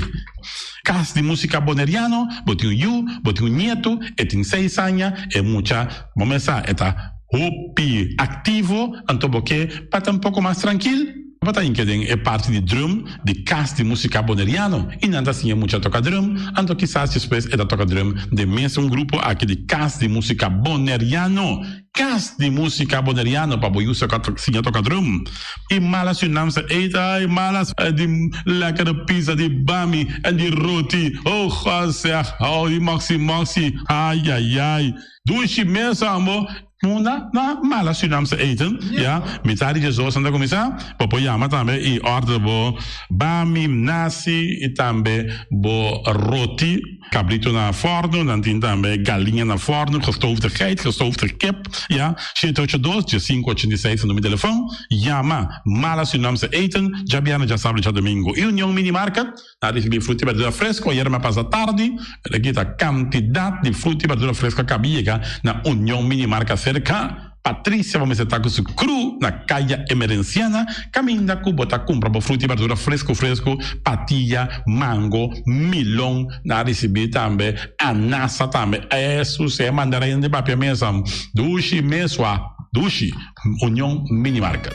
Kas di Musika Boneriano, bo tin un yu, bo tin un nietu, e tin seis aña, e mucha, bo mes sa, e ta hopi aktivo, anto bo ke pa ta un poko mas trankil, bo ta hinka den e parti di drum di Kas di Musika Boneriano i nan ta siña mucha toka drum, anto kisas despues e ta toka drum den mes un grupo aki di Kas di Musika Boneriano. Kas di Musika Boneriano pa bo yu siña toka drum. I mala Surinaamse eten, ay malas di lekkere pizza di bami en di roti, oh God zeg, oh di moxi moxi, ayayay. Dushi mes ambo. Munda na mala Surinaamse eten, ya, mitad di djesdos nan ta kuminsá, bo por yama tambe i order bo bami, nasi i tambe bo roti, kabritu na fòrnu, nan tin tambe galiña na fòrnu, gestoofde geit, gestoofde kip, ya, shete ocho dos, diesinku ochenta i seis ta numero di telefòn, yama mala Surinaamse eten, djabièrnè, djasabra i djadumingu. I Union Mini Market. Na ricibi fruta y berdura fresco ayer mi a pasa tardi, pero aki ta cantidad di fruta y berdura fresco a caba yega na Union Mini Marca cerca Patricia bo mester ta cu su crew na Caya Emerenciana caminda cu bo ta cumpra bo fruta y berdura fresco fresco, patilla, mango, milon, na ricibi tambe anasa tambe, Jesus e mandarin di papia mesa dushi mesua dushi Union Mini Market.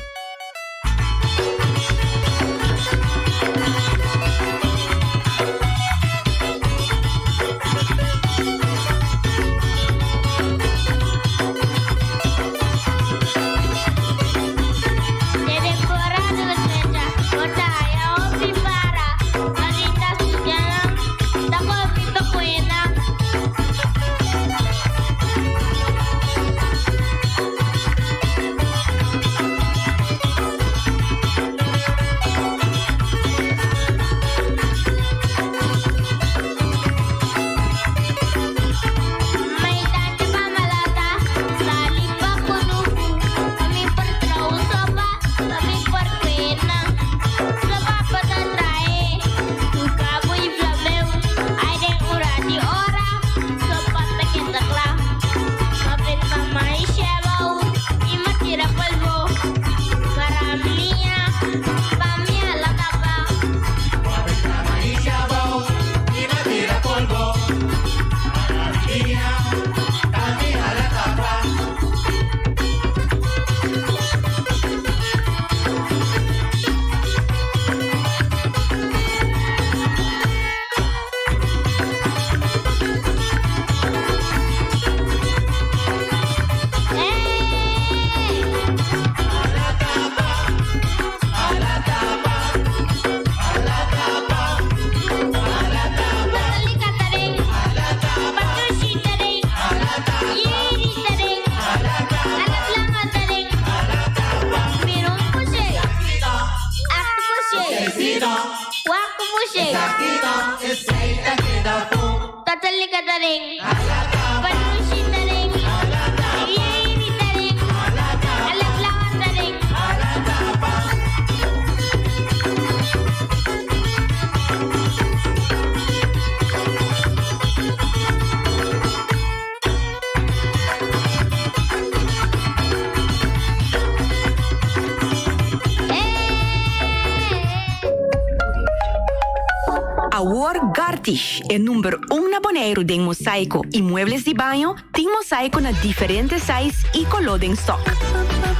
Awor Gartish, e number un na Boneiru den mosaiko i muebles di baño, tin mosaiko na diferente size i koló den stok.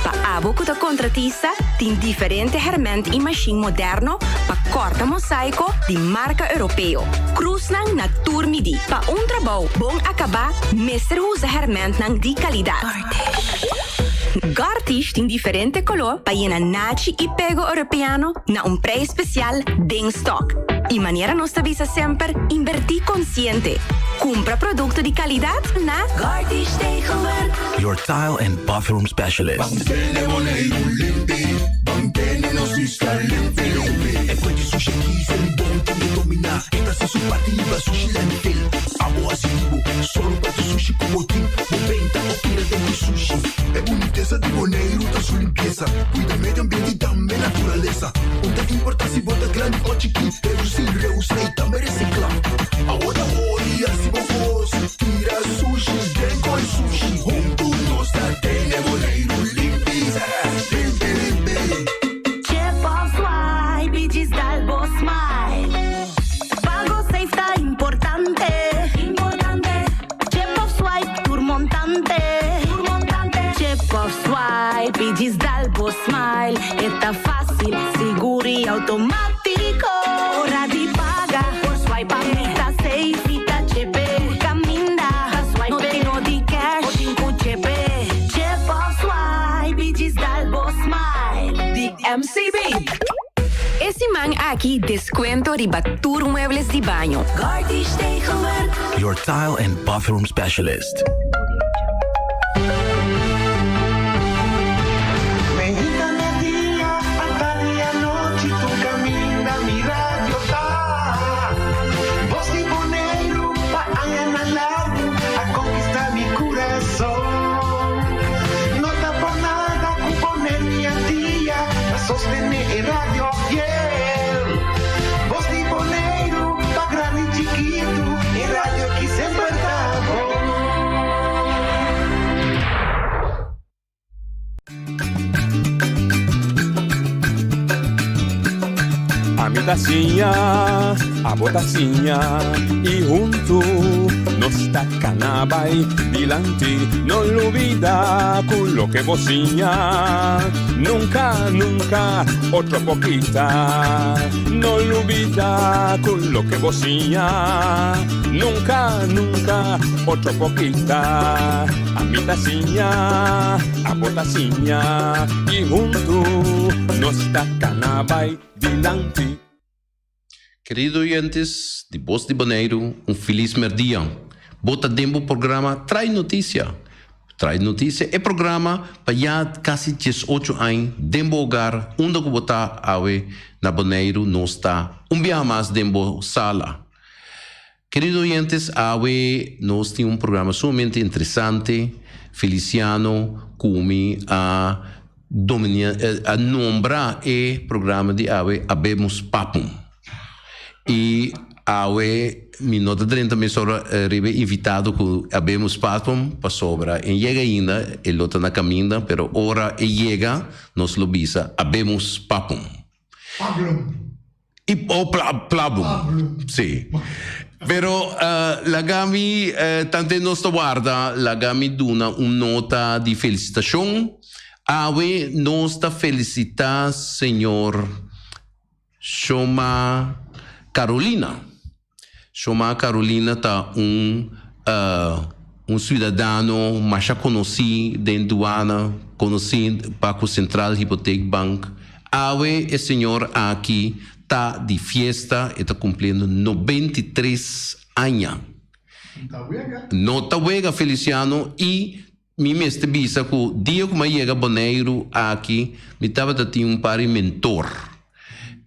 Pa abo ku ta kontratista, tin diferente hèrmènt i mashin moderno pa kòrta mosaiko di marka europeo. Krusnan na tur midí. Pa un trabou bon akabá mester usa hèrmèntnan di kalidat. Gartish tin diferente koló pa yena nachi i pego europeano na un preis spesial den stock. I manera nos ta bisa semper, invertí konsiente. Kumpra produkto di kalidat na Gartish Tegelwerk. Your tile and bathroom specialist. Chip of swipe i djis dal bo smile. Pago safe ta importante. Importante. Chip of swipe tur montante. Tur montante. Chip of swipe i djis dal bo smile. E ta fásil, sigur i outomátiko. Ora di paga por swipe pa mi ta safe. Mi ta chepe. Tur kaminda ta swipe. No tin no di cash. Bo tin ku chepe. Chip of swipe i djis dal bo smile. Di MCB. E siman aki deskuento riba tur muebles di baño. Gartish Tegelwerk. Your tile and bathroom specialist. Ami ta siña, abo ta siña y hunto nos ta cana bay dilanti. No lubida cu loke bo siña nunca, nunca otro por kita. No lubida cu loke bo siña nunca, nunca otro por kita. Ami ta siña, abo ta siña y hunto nos ta cana bay dilanti. Kerido oyentes di Bos di Boneiru, un felis merdia. Bo ta den bo programa Trae Noticia. Trae Noticia, e programa pa ya kasi diesocho añ den bo hogar, unda ku bo ta awe na Boneiru, nos ta un biaha mas den bo sala. Kerido oyentes, awe nos tin un programa sumamente interesante. Feliciano ku mi a dominia, a nombra e programa di awe Habemus Papum. I awe mi no ta drenta mesora riba e invitado ku Habemus Papum pasobra e yega ainda, e lo ta na kaminda, pero ora e yega nos lo bisa Habemus Papum. Pablum. I oh pla plabum. Sí. Pero uh, laga mi uh, tante nos ta warda, laga mi duna un nota di felicitacion. Awe nos ta felicita señor Shoma Carolina. Shoma Carolina ta un un ciudadano masha conoci den Duana, conoci pa cu Central Hypotheek Bank. Awe e señor aki ta di fiesta, e ta cumpliendo 93 aña. No ta wega, Feliciano, y mi mester bisa ku dia ku mi a yega Boneiru aki mi tabata tin un par di mentor.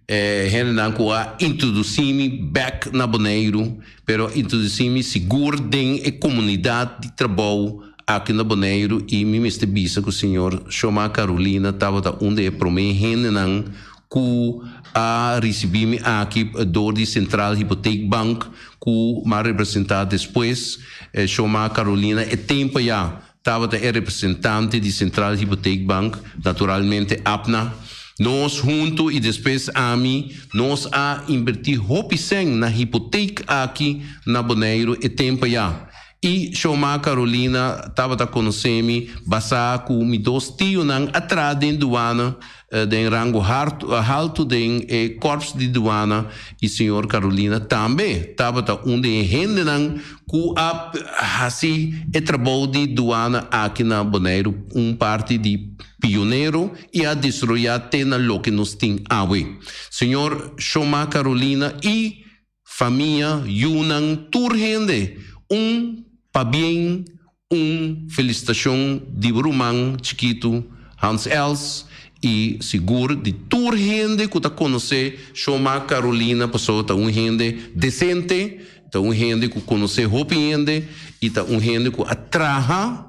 E hendenan ku a introdusí mi bèk na Boneiru, pero a introdusí mi sigur den e komunidat di trabou aki na Boneiru i mi mester bisa ku señor Shomar Carolina tabata un di e promé hendenan ku a risibí mi aki dor di Centraal Hypotheekbank ku m'a representá despues. Shomar Carolina e tempu ya tabata e representante di Centraal Hypotheekbank, naturalmente APNA. Nos huntu i despues ami, nos a inbertí hopi sèn na hipotek aki na Boneiru e tempu ya. I Shoma Carolina tabata konosé mi basá ku mi dos tionan a traha den duana den rango haltu den e kòrps di duana i señor Carolina tambe tabata un den e hendenan ku a hasi e trabou di duana aki na Boneiru un parti di pionero i a desaroyá te na loke nos tin awe. Señor Shoma Carolina i Famia, yunan, tur hende, un pabien, un felicitacion di bo ruman chikitu Hans Els y sigur di tur hende cu ta conoce Shoma Carolina pasobra ta un hende decente, ta un hende cu conoce hopi hende y ta un hende cu a traha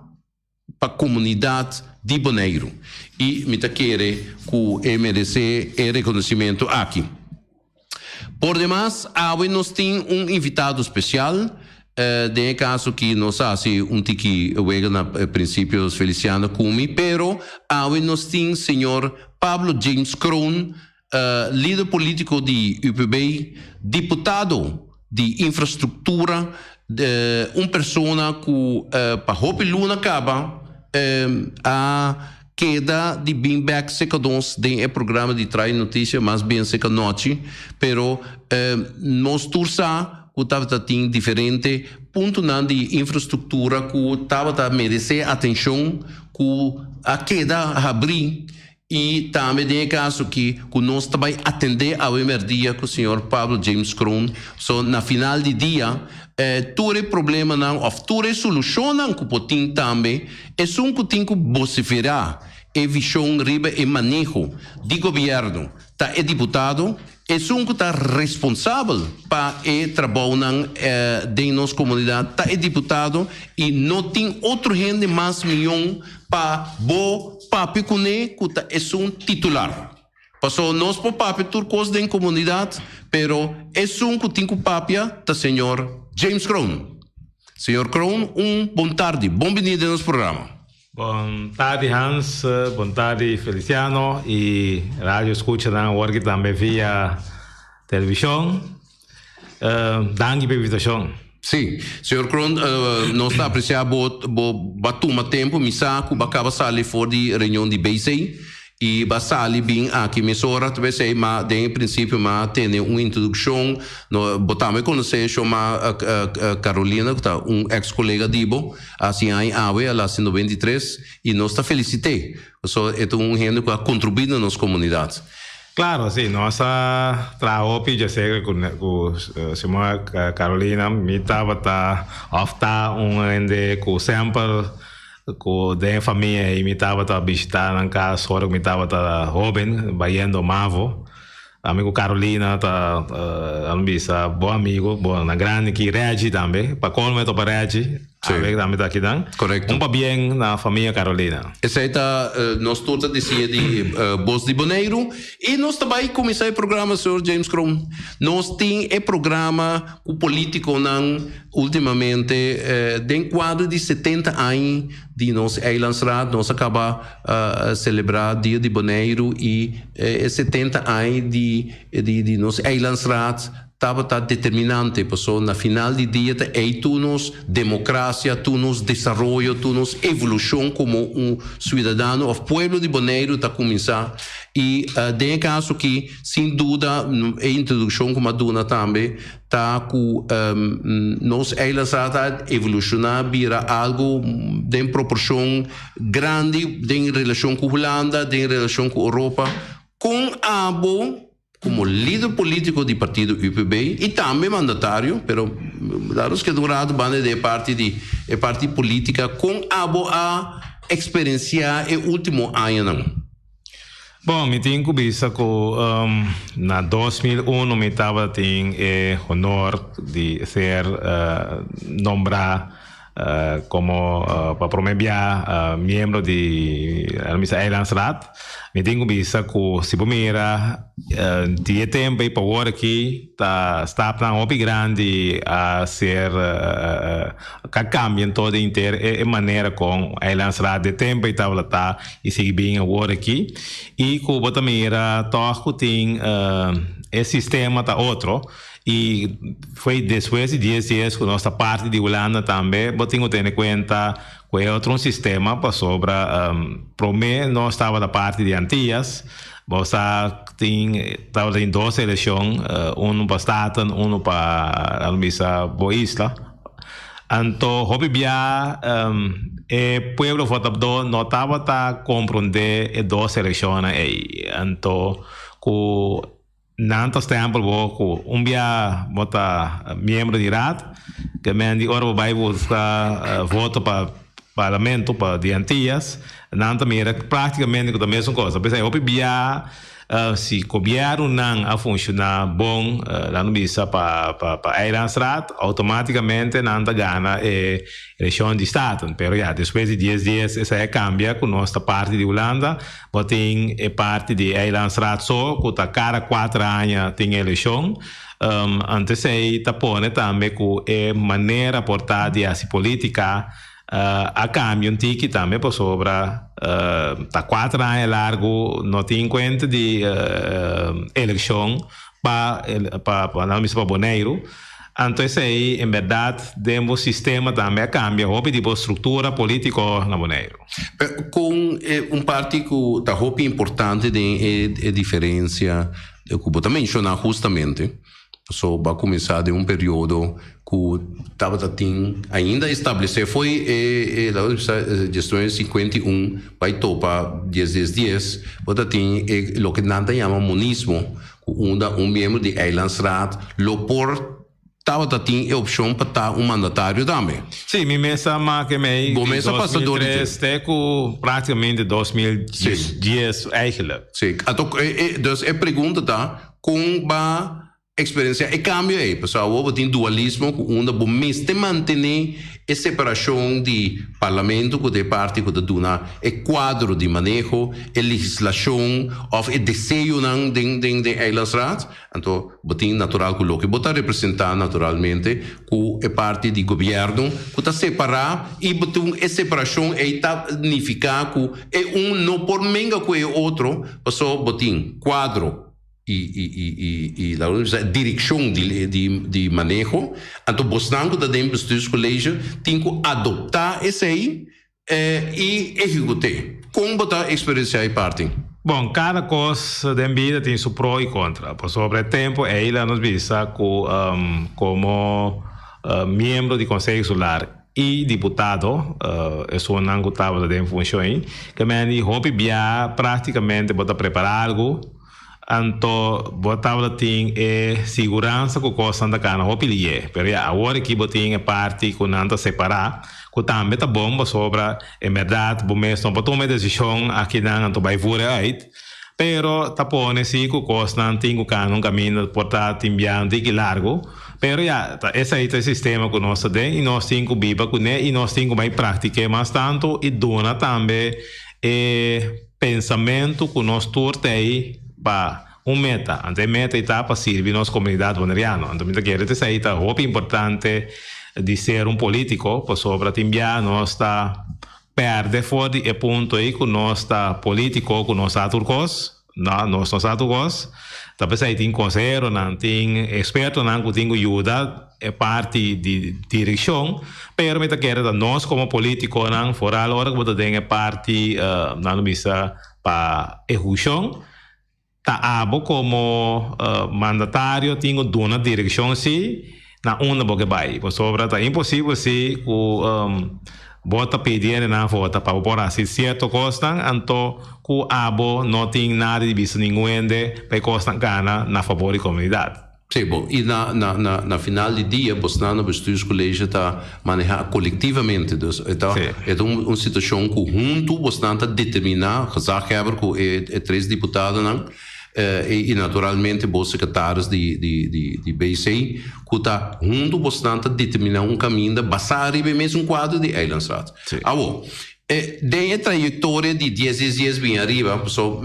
pa comunidad di Boneiru y mi ta kere cu e merece e reconocimento aki. Por demas, awe nos tin un invitado special, den e caso aki nos a haci un tiki wega na principio Feliciano cu mi, pero awe nos tin señor Pablo James Kroon, lider politico di UPB, diputado di infrastructura, un persona cu pa hopi luna caba a keda di bin bek seca nos den e programa di Trae Noticia, mas bien seca nochi, pero nos tur sa cu tabata tin diferente puntonan di infrastructura cu tabata merece atencion cu a keda habri. I tambe den e kaso aki ku nos ta bai atendé awe mèrdia ku señor Pablo James Kroon. So na final di dia tur e problemanan òf tur e solushonnan ku por tin tambe esun ku tin ku bosiferá e vishon riba e maneho di gobièrnu ta e diputado. Esun ku ta responsabel pa e trabounan den nos komunidat ta e diputado i no tin otro hende mas mion pa bo papia kuné ku ta esun titular. Pasobra nos por papia tur kos den komunidat, pero esun ku tin ku papia ta señor James Kroon. Señor Kroon un bon tardi, bon bini den nos programa. Bon tardi Hans, bon tardi Feliciano y radio escuchanan awor aki tambe via television. Danki pa invitacion. Sí, señor Kroon, nos ta aprecia bo bo ba tuma tempo, mi sa cu bo a caba sali for di reunion di BC y ba sali bin aki mesora, ta besey ma den e principio ma tene un introduccion, no bo tambe conoce Shoma Carolina cu ta un ex colega di bo. A siña aña awe, a la 123, i nos ta felisit'é, pasobra e ta un hende ku a kontribuí na nos komunidat. Klaro, si, nos a traha hopi djaseker ku ku señora Carolina. Mi tabata òf ta un hende ku semper ku den e famia ei mi tabata bishitá nan kas ora ku mi tabata hóben, bayendo mavo. Ami ku Carolina ta a bisa bo amigo, bo na grandi ki Reggie tambe, pa colmo e topa Reggie, awe tambe ta akinan. Correcto. Un pabien na famia Carolina. Esei ta nos tur ta disia di Bos di Boneiru y nos ta bay cuminsa e programa señor James Kroon. Nos tin e programa cu politiconan ultimamente den cuadro di 70 aña di nos Eilandsraad nos a caba selebrá Dia di Boneiru i e 70 aña di di nos Eilandsraad tabata determinante paso na final di dia ta ei tur nos demokrasia, tur nos desaroyo, tur nos evolushon komo un suidadano òf pueblo di Boneiru ta kuminsá. I den e kaso aki sin duda e introdukshon ku mi a duna tambe ta ku nos eilandsraad a evolushoná bira algu den proporshon grandi den relashon ku Hulanda, den relashon ku Europa. Kon abo komo lider polítiko di partido UPB i tambe mandatario, pero laat nos keda un ratu banda di e parti di e parti polítika, kon abo a eksperensiá e último añanan? Bon, mi tin ku bisa ku na 2001 mi tabatin e honor di ser nombrá komo pa promé bia miembro di bisa Eilandsraad. Mi tin ku bisa ku si bo mira di e tempu ei pa awor aki ta stapnan hopi grandi a ser Ka kambia en todo inter e manera kon Eilandsraad de tempo ei tabata ta i sigui bin awor aki. I ku bo ta mira tòg ku tin e sistema ta otro. I foi despues di dies dies ku nos ta parti di Hulanda tambe bo tin ku tene kuenta ku e otro un sistema pasobra prome nos tabata parti di Antillas bo sa tin tabata tin dos elekshon unu pa Staten unu pa laga bisa bo isla anto hopi bia e pueblo votadó no tabata kompronde e dos elekshonnan ei anto ku Nan ta stempel bo ku un bia bo ta miembro di raad, ke men di ora bo bai buska voto pa parlamento pa di Antillas, nan ta mira praktikamente ku ta mesun kos. P'esei hopi bia si gobièrnunan a funshoná bon, laat nos bisa pa pa Eilandsraad, outomátikamente nan ta gana e elekshon di Staten. Pero ya, despues di dies dies esei a kambia ku nos ta parti di Hulanda. Bo tin e parti di Eilandsraad so ku ta kada kuater aña tin elekshon. Anto esei ta pone tambe ku e manera por ta di hasi politika a kambia un tiki tambe pasobra ta kuater aña largu no tin kuenta di elekshon pa pa nan bisa pa Boneiru. Anto esei en bèrdat den bo sistema tambe a kambia hopi di bo struktura polítiko na Boneiru. Pero kon e un parti ku ta hopi importante den e e diferensia ku bo ta menshoná hustamente, paso bo a kuminsá den un periodo ku tabata tin ainda establesé fo'i e e laga nos bisa diesnuebe 51 bai topa dies dies dies, bo ta tin e loke nan ta yama monismo ku unda un miembro di Eilandsraad lo por tabata tin e opshon pa ta un mandatario tambe. Sí, mi mes a make mei Bo di mes a pasa dor di dje. 2003 te ku praktikamente 2010 eigenlijk. Sí, anto e e dus e pregunta ta kon ba eksperensiá e kambio ei? Pasobra awor bo tin dualismo ku unda bo mester mantené E separashon di Parlamento ku ta e parti ku ta duna e kuadro di maneho, e legislashon òf e deseonan den den den Eilandsraad, anto bo tin natural ku loke bo ta representá naturalmente ku e parti di gobièrnu ku ta separá i bo tin e separashon ei ta nifiká ku e un no por menga ku e otro pasobra bo tin kuadro. i i i i i laga nos bisa direkshon di di di maneho, anto bosnan ku ta den bestuurscollege tin ku adoptá esei i ehekut'é. Kon bo ta eksperensiá e parti? Bon, kada kos den bida tin su pro i kontra. Pasobra e tempu ei laga nos bisa ku komo miembro di Konseho Insular i diputado, esunnan ku tabata den funshon ei, ke men di hopi bia praktikamente bo ta prepará algu, Anto bo tabata tin e siguransa ku kosnan ta kana hopi lié. Pero ya, awor aki bo tin e parti ku nan ta separá, ku tambe ta bon pasobra en bèrdat bo mes no por tuma e desishon akinan anto bai vure uit. Pero ta pone si ku kosnan tin ku kana un kaminda por ta tin bia un tiki largu. Pero ya, ta esei ta e sistema ku nos ta den i nos tin ku biba kuné i nos tin ku bai praktik'é mas tantu i duna tambe e. Pensamentu ku nos tur ta ei pa un meta, anto e meta ei ta pa sirbi nos komunidat boneriano. Anto mi ta kere ta esei ta hopi importante di ser un polítiko, pasobra tin bia nos ta pèrdè for di e punto ei ku nos ta polítiko, ku nos sa tur kos. No, nos no sa tur kos. Ta p'esei tin konseheronan, tin ekspertonan ku tin ku yuda e parti di direkshon, pero mi ta kere ta nos komo politikonan, foral ora ku bo ta den e parti, nan lo bisa, pa ehekushon, ta abo komo mandatario tin ku duna direkshon si na unda bo ke bai. Pasobra ta imposibel si ku bo ta pidi hendenan vota pa bo por hasi sierto kosnan, anto ku abo no tin nada di bisa ningun hende pa e kosnan kana na fabor di komunidat. Sí, bo, i na, na, na, na final di dia bosnan na bestuurscollege ta maneha kolektivamente. Dus e ta, e ta un, un situashon ku huntu bosnan ta determiná, gezaghebber ku e, e tres diputadonan, i, i naturalmente bo sekretaris di, di, di, di BC, ku ta huntu bosnan ta determiná un kaminda basá riba e mesun kuadro di Eilandsraad. Awor, E den e trayektoria di dies dies dies bin ariba, paso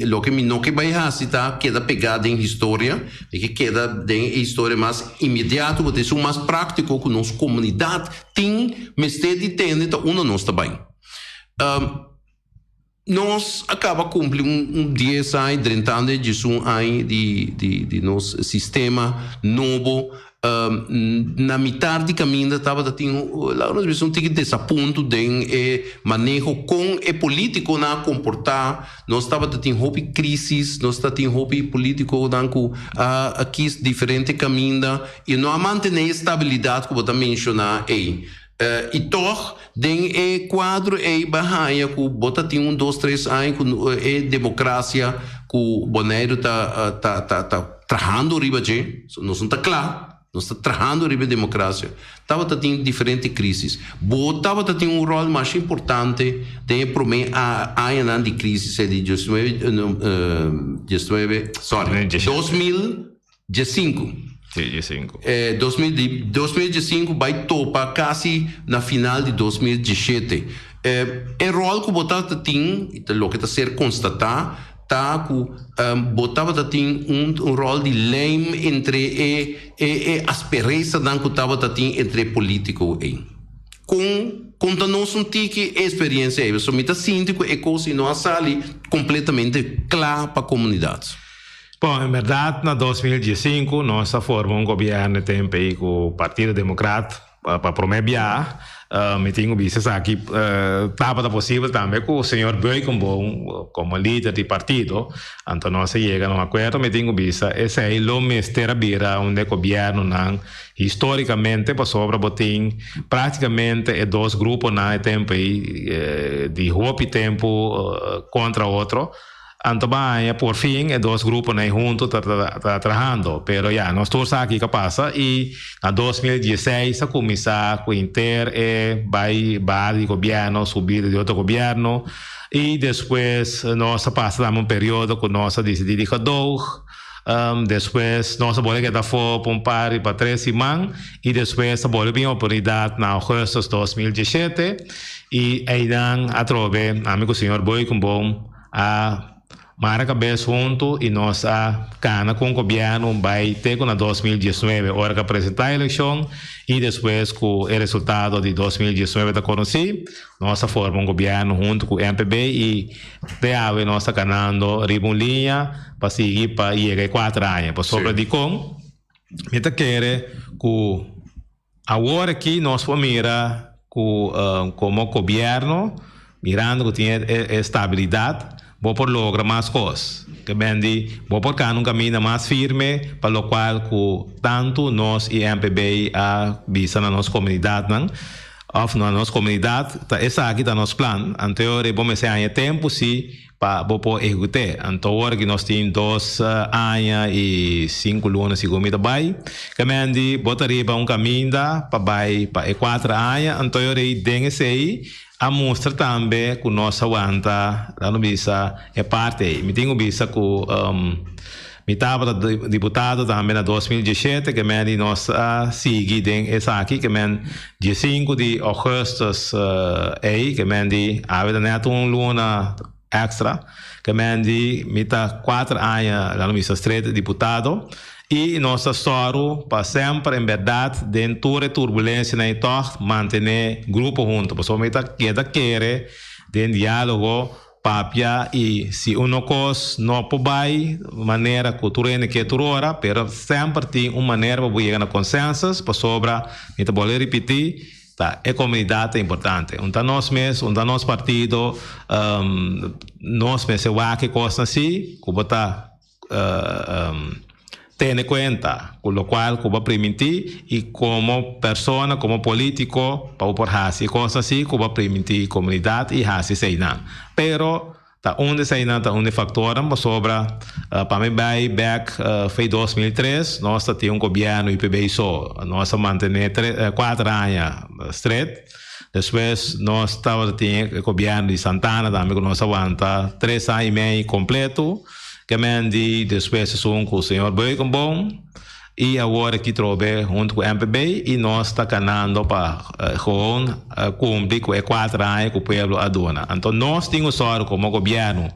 loke mi no ke bai hasi ta keda pegá den historia, mi ke keda den e historia mas inmediato ku ta esun mas práktiko ku nos komunidat tin mester di tende ta unda nos ta bai. Nos a kaba kumpli un dies aña, drentando e diesun aña di di nos sistema nobo. Na mitar di kaminda tabata tin, laga nos bisa, un tiki desapunto den e maneho kon e politikonan a komportá. Nos tabata tin hopi krisis, nos ta tin hopi politikonan ku a kis diferente kaminda i no a mantené e stabilidat ku bo ta menshoná ei. I tòg den e kuadro ei bo a haña ku bo ta tin un dos tres aña ku e demokrasia ku Boneiru ta ta ta ta trahando riba dje, nos no ta kla, nos ta trahando riba e demokrasia, tabata tin diferente krisis. Bo tabata tin un ròl masha importante den e promé añanan di krisis ei di diesnuebe diesnuebe sorry 2000. Diesinku. Sí, diesinku. E 2000 di 2015 bai topa kasi na final di 2017. E e ròl ku bo tabata tin, i ta loke ta ser konstatá, ta ku bo tabata tin un un ròl di lijm entre e e e asperesanan ku tabata tin entre e polítiko ei. Kon konta nos un tiki e esperiensia ei, pasobra mi ta sinti ku e kos ei no a sali kompletamente kla pa komunidat. Bon, en berdad na 2015 nos a forma un gobierno tempo ei cu Partido Democrat pa prome bia. Mi tin cu bisa esaki tabata posibel tambe cu señor Beukenboom como lider di partido. Anto nos a yega na un acuerdo. Mi tin cu bisa esey lo mester a bira un de gobiernonan historicamente pasobra bo tin practicamente e dos gruponan e tempo ei di hopi tempo contra otro. Anto baña por fin e dos gruponan ei hunto ta ta trahando. Pero ya, nos tur sa kiko a pasa i na 2016 a kuminsá ku henter e bai baha di gobièrnu, subida di otro gobièrnu i despues nos a pasa tambe un periodo ku nos a disidí di gedoog. Despues nos a bolbe keda afó pa un par di pa tres siman i despues a bolbe bin oportunidat na augustus 2017 i einan atrobe ami ku señor Boekenboom a mara kabes huntu i nos a kana ku un gobièrnu bai te ku na 2019 ora ku a presentá e elekshon i despues ku e resultado di 2019 ta konosí. Nos a forma un gobièrnu huntu ku MPB i te awe nos ta kanando riba un liña pa sigui pa yega e kuater aña. Pasobra dikon? Mi ta kere ku awor aki nos por mira ku komo gobièrnu mirando ku tin e stabilidat bo por logra mas kos. Ke ben di bo por kana un kaminda mas firme pa lokual ku tantu nos i MPB a bisa na nos komunidatnan. Of na nos komunidat, ta esaki ta nos plan. Anto e ora ei bo mester haña tempu si pa bo por ehekut'é. Anto ora ki nos tin dos aña i sinku luna segun mi ta bai, kemendi bo ta riba un kaminda pa bai pa e kuater aña. Anto e ora ei den esei a mustra tambe ku nos a wanta, laga no bisa, e parti ei. Mi tin ku bisa ku. Mi tabata diputado tambe na 2017 ke men di nos a sigui den esaki ke men 15 di augustus ei ke men di awe ta net un luna extra ke men di mi ta 4 aña laga no bisa straight diputado i nos ta sòru pa semper en bèrdat den tur e turbulensianan ei tòg mantene grupo hunto pasobra mi ta keda kere den dialogo. Papia i si un no kos no por bai manera ku tur hende ke tur ora, pero semper tin un manera pa bo yega na konsensus, pasobra mi ta bolbe ripití, ta e komunidat ta importante. Un ta nos mes, un ta nos partido, nos mester wak e kosnan asi ku bo ta Tene kuenta ku lokual ku bo a primintí i komo persona, komo polítiko, pa bo por hasi e kos así ku bo a primintí komunidat i hasi eseinan. Pero ta un di eseinan ta un di e faktornan pasobra pa mi bai bèk fei 2003 nos ta tin un gobièrnu UPB so. Nos a mantené kuater aña stret. Despues nos tabata tin e gobièrnu di Santana tambe ku nos a wanta tres aña i mei kompleto. Kemen di despues esun ku señor Beukenboom i awor aki trobe huntu ku MPB i nos ta kanando pa gewoon kumpli ku e kuater aña ku pueblo a duna. Anto nos tin ku sòru komo gobièrnu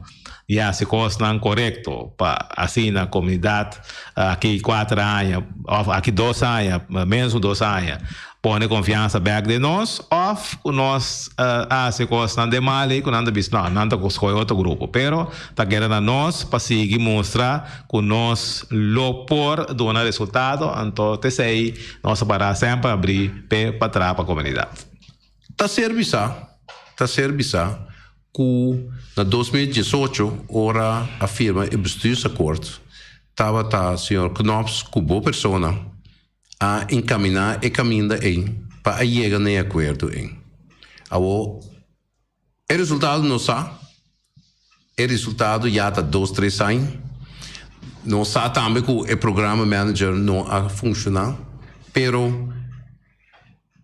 di hasi kosnan korekto pa asina komunidat aki kuater aña òf aki dos aña, ménos ku dos aña. Pone konfiansa bèk den nos òf ku nos a hasi kosnan den mal ei ku nan ta bisa no, nan ta skohe otro grupo. Pero ta keda na nos pa sigui mustra ku nos lo por duna resultado, anto t'esei nos a para semper abrí p'e pa traha pa komunidat. Ta ser bisá, ta ser bisá ku na 2018 ora a firma e bestuursakkoord tabata señor Knops ku bo persona a encaminá e caminda ei pa a yega na e acuerdo ei. Awor, e resultado nos sa, e resultado ya ta dos, tres aña. Nos sa tambe cu e programa manager no a funciona, pero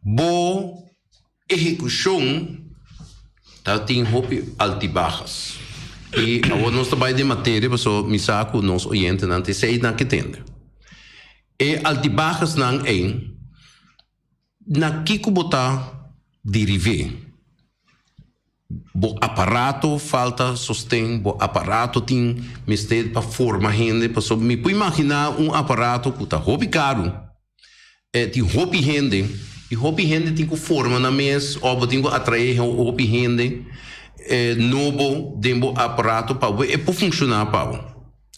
bo Ehecucion ta tin hopi altibajas y awor nos ta bay den materia pasobra mi sa cu nos oyentenan ta esey nan ke tende. E altibajasnan ey na kico bo ta derive? Bo aparato falta sosten, bo aparato tin mester pa forma hende pasobra mi por imagina un aparato cu ta hopi caro. Tin hopi hende y hopi hende tin cu forma nan mes of bo tin cu atrae hopi hende nobo den bo aparato pa bo e por funciona pa bo.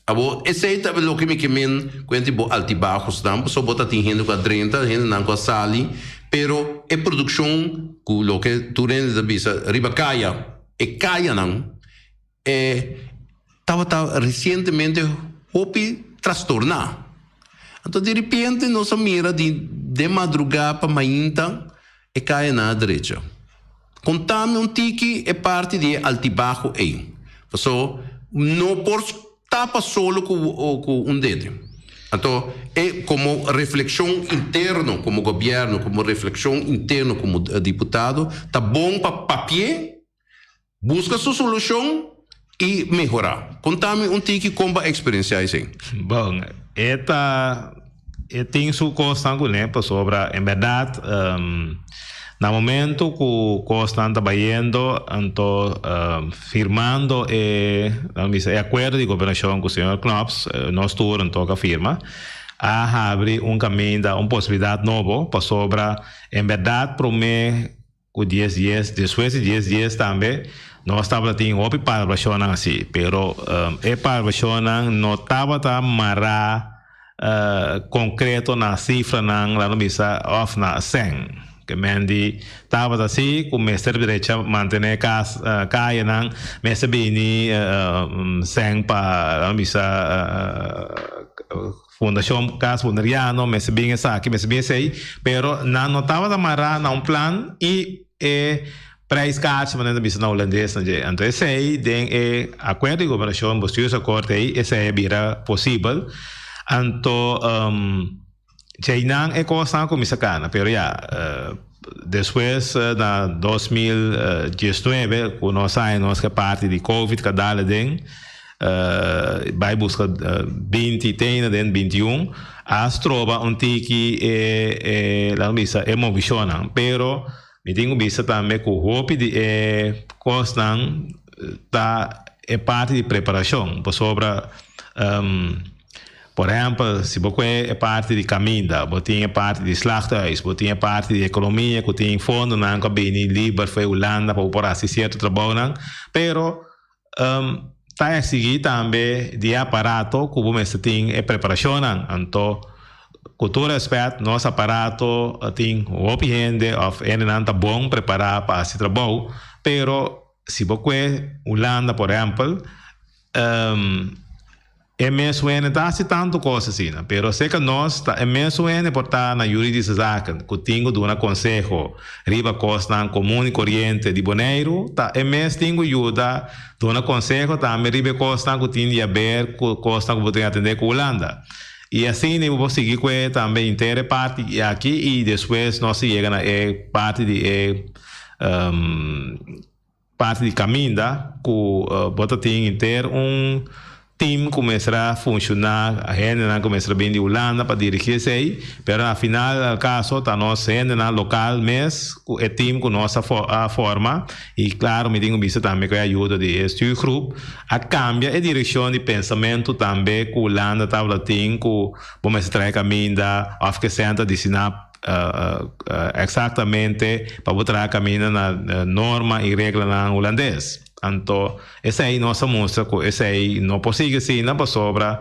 Abo esey ta loke mi ke men cuenta di bo altibajosnan pasobra bo ta tin hende cu a drenta, hendenan cu a sali, pero e produccion cu loke tur hende ta bisa riba caya, e cayanan E tabata resientemente hopi trastorná. Anto di ripiente nos a mira di den madrugá pa mainta e kaya na drecha. Kontami un tiki e parti di e altibaho ei. Paso no por tapa solo ku un dede. Anto e komo reflekshon interno komo gobièrnu, komo reflekshon interno komo diputado ta bon pa papi'é. Buska su solushon i mehorá. Konta mi un tiki kon bo a eksperensiá esei. Bon, e ta e tin su kosnan kuné pasobra en bèrdat na momento ku kosnan ta bayendo anto firmando e laga bisa e akuerdo di gobernashon ku señor Knops nos tur anto a firma a habri un kaminda un posibilidat nobo pasobra en bèrdat promé Ku dies dies, despues di dies dies tambe nos tabata tin hopi palabrashonnan asi, pero e palabrashonnan no tabata mará konkreto na sifranan, laga nos bisa, òf na sèn. Ke men di tabata asi ku mester drecha mantené kas, kayanan, mester bini sèn pa, laga nos bisa, Fundacion Cas Boneriano mester bin esaki, mester bin esey, pero nan no tabata mará na un plan y e prijskaartje manera nan ta bisa na Holandes na dje. Anto esey den e acuerdo di gobernacion, bestuursakkoord ey, esey a bira posibel. Anto djeinan e cosnan a cuminsa cana, pero ya despues na 2019 cu nos a haña nos ke parti di covid ka dal aden, Bai buska 20 tena den 21 a stroba un tiki e e laga bisa e movishonnan pero mi tin ku bisa tambe ku hopi di e kosnan ta e parti di preparashon pasobra por ehèmpel si bo kue e parti di kaminda bo tin e parti di slachthuis bo tin e parti di ekonomia ku tin fondonan ku a bini liber for e Hulanda pa bo por hasi sierto trabounan pero Ta exigí tambe di e aparato ku bo mester tin e preparashonnan. Anto, ku tur rèspèt, nos aparato tin hopi hende òf hendenan ta bon prepará pa hasi trabou, pero si bo kue Hulanda por ehèmpel, E mesun hende ta hasi tantu kos asina, pero serka nos ta e mesun hende por ta na juridische zaken ku tin ku duna konseho riba kosnan komun i koriente di Boneiru, ta e mes tin ku yuda duna konseho tambe riba e kosnan ku tin di haber ku kosnan ku bo tin atendé ku Hulanda. I asina bo por sigui ku e tambe henter e parti aki i despues nos ta yega na e parti di e Parti di caminda cu bo ta tin henter un team cu mester a funciona, hendenan cu mester a bin di Hulanda pa dirigi esey, pero na final del caso ta nos hendenan local mes cu e team cu nos a forma y claro mi tin cu bisa tambe cu e ayuda di e stuurgroep a cambia e direccion di pensamento tambe cu Hulanda tabata tin cu bo mester traha e caminda of ke center di sina. Eksaktamente pa bo traha kaminda na norma i reglanan hulandes. Anto esei nos a mustra ku esei no por sigui asina pasobra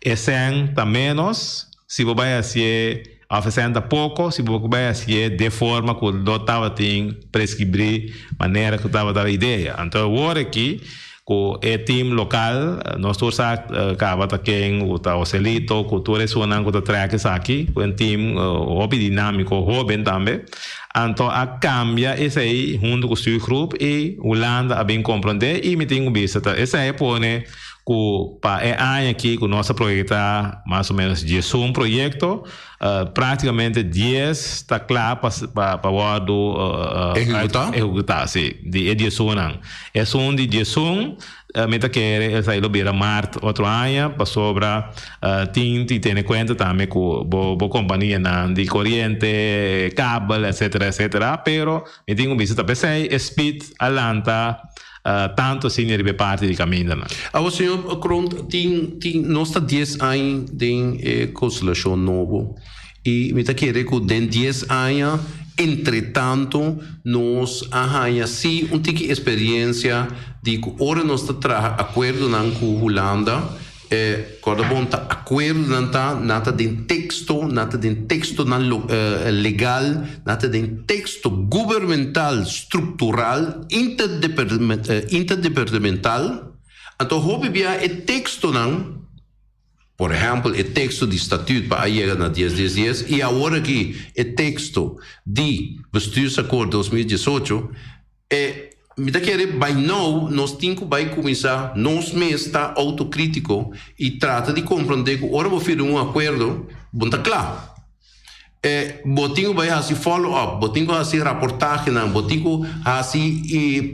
e sèn ta ménos si bo bai hasié òf e sèn ta poko si bo bai hasié den forma ku lo tabatin preskribí manera ku tabata idea. Anto awor aki Ku e team lokal, nos tur sa kaba ta ken ku ta Joselito, ku tur esunnan ku ta trek esaki, ku un team hopi dinámiko, hóben tambe. Anto a kambia esei huntu ku stuurgroep i Hulanda a bin komprondé i mi tin ku bisa ta esei a pone ku pa e aña aki ku nos a proyektá mas o ménos diesun proyekto, Práktikamente dies ta kla pa pa wòrdu Ehekutá? Ehekutá, sí. Di e diesunnan. Esun di diesun mi ta kere esei lo bira mart otro aña pasobra tin di tene kuenta tambe ku bo bo kompanianan di koriente, kabel, etsetera, etsetera. Pero mi tin ku bisa ta p'esei e spit a lanta. Tantu asina riba e parti di kamindanan. Awor señor Kroon, tin tin nos ta dies aña den e konstelashon nobo i mi ta kere ku den dies aña entretanto nos a haña si un tiki esperiensia di ku ora nos ta traha akuerdonan ku Hulanda E kòrda bon ta akuerdonan ta, nan ta den teksto, nan ta den tekstonan legal, nan ta den teksto gubermental struktural interdepartemental. Anto hopi bia e tekstonan, por ehèmpel e teksto di statuut pa a yega na dies dies dies i awor aki e teksto di Bestuursakkoord 2018, E mi ta kere by now nos tin ku bai kuminsá nos mes ta outokritiko i trata di komprondé ku ora bo firma un akuerdo bo no ta kla. E bo tin ku bai hasi follow up, bo tin ku hasi raportahenan, bo tin ku hasi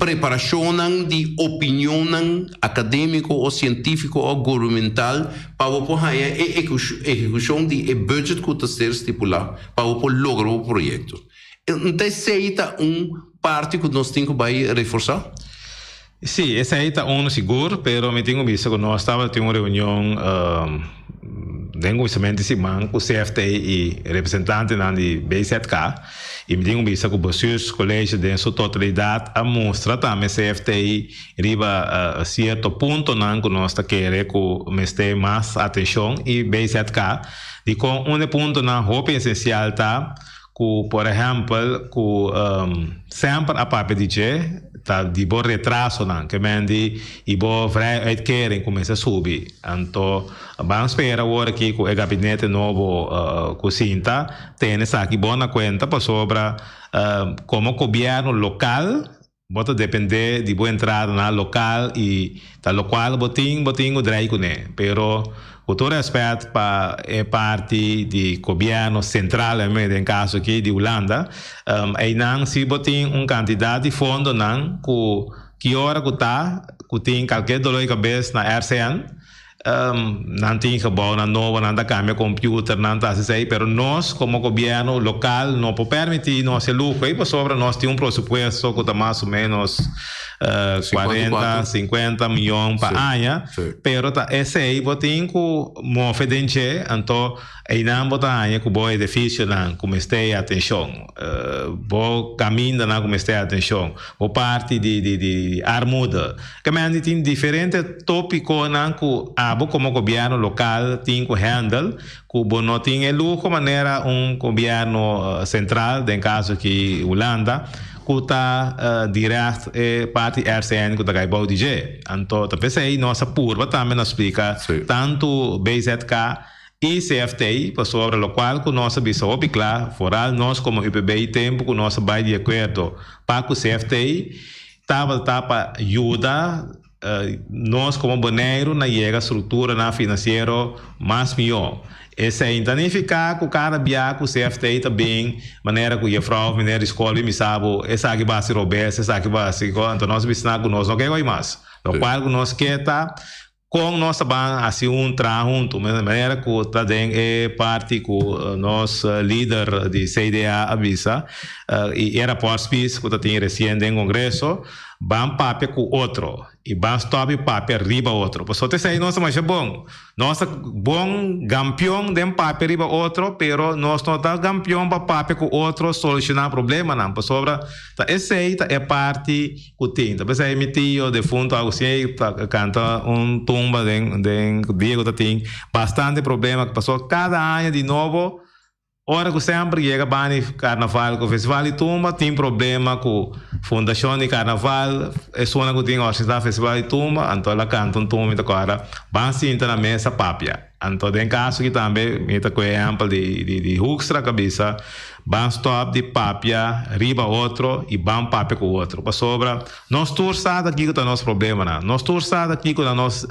preparashonnan di opinionnan akadémiko o sientífiko o gubermental pa bo por haña e ehekushon di e budget ku ta ser stipulá pa bo por logra bo proyekto. Nta esei ta un parti ku nos tin ku bai reforsá? Sí, esei ta unu sigur, pero mi tin ku bisa ku nos tabatin un reunion den kuminsamentu di siman ku CFT i representantenan di BZK i mi tin ku bisa ku Bestuurscollege den su totalidat a mustra tambe CFT riba sierto puntonan ku nos ta kere ku mester mas atenshon i BZK dikon un di e puntonan hopi esensial ta Ku por ehèmpel ku semper a papia di dje ta di bo retrasonan ke men di i bo vrije uitkering ku mester subi. Anto ban spera awor aki ku e gabinete nobo ku sinta tene esaki bon na kuenta pasobra komo gobièrnu lokal Bo ta depende di bo entradanan lokal i ta lokual bo tin, bo tin ku drei kuné. Pero ku tur rèspèt pa e parti di gobièrnu sentral, den kaso aki di Hulanda, einan si bo tin un kantidat di fondonan ku ki ora ku ta ku tin kalker doló di kabes na RCN, Nan tin gebouwnan nobo, nan ta cambia computer, nan ta haci esey, pero nos como gobierno local no por permiti nos e luho ey pasobra nos tin un presupuesto cu ta mas o menos cuarenta, cincuenta miyon pa aña, pero ta esey bo tin cu move den dje, anto Einan bo ta haña ku bo edifisionan ku mester e atenshon, bo kamindanan ku mester e atenshon, bo parti di di di armoede. Kementi tin diferente topikonan ku abo komo gobièrnu lokal tin ku hèndel, ku bo no tin e luho manera un gobièrnu sentral, den kaso aki Hulanda, ku ta dirègt e parti RCN ku ta kai bou di dje. Anto ta p'esei nos a purba tambe na splika tantu BZK, I CFT, pasobra lokual ku nos a bisa hopi kla, foral nos komo UPB tempu ku nos a bai di akuerdo pa ku CFT, tabata ta pa yuda nos komo Boneiru na yega strukturanan finansiero mas mihó. Esei ta nifiká ku kada bia ku CFT ta bin manera ku jefrou òf meneer di skol bin bisa bo esaki bo hasi robes, esaki bo hasi, anto nos bisa nan ku nos no ke goi mas. Lokual ku nos ke ta Kon nos ta ban hasi un traha huntu? Manera ku ta den e parti ku nos lider di CDA a bisa i e rapòrt spies ku ta tin resien den Kongreso, Ban papia ku otro i ban stòp di papia riba otro. Pasobra esei nos ta masha bon. Nos ta bon gampion den papia riba otro, pero nos no ta gampion pa papia ku otro solushoná problemanan. Pasobra ta esei ta e parti ku tin. Ta p'esei mi tio defunto Agustin ta kanta un tumba den den dia ku ta tin bastante problema pasobra kada aña di nobo Ora ku semper yega bani karnaval ku festival di tumba tin problema ku fundashon di karnaval, esunnan ku tin organisá festival di tumba, anto el a kanta un tumba mi ta kòrda ban sinta na mesa papia. Anto den kaso aki tambe mi ta kohe ehèmpel di di Hoekstra ku a bisa ban stòp di papia riba otro i ban papia ku otro pasobra nos tur sa ta kiko ta nos problemanan, nos tur sa ta kiko ta nos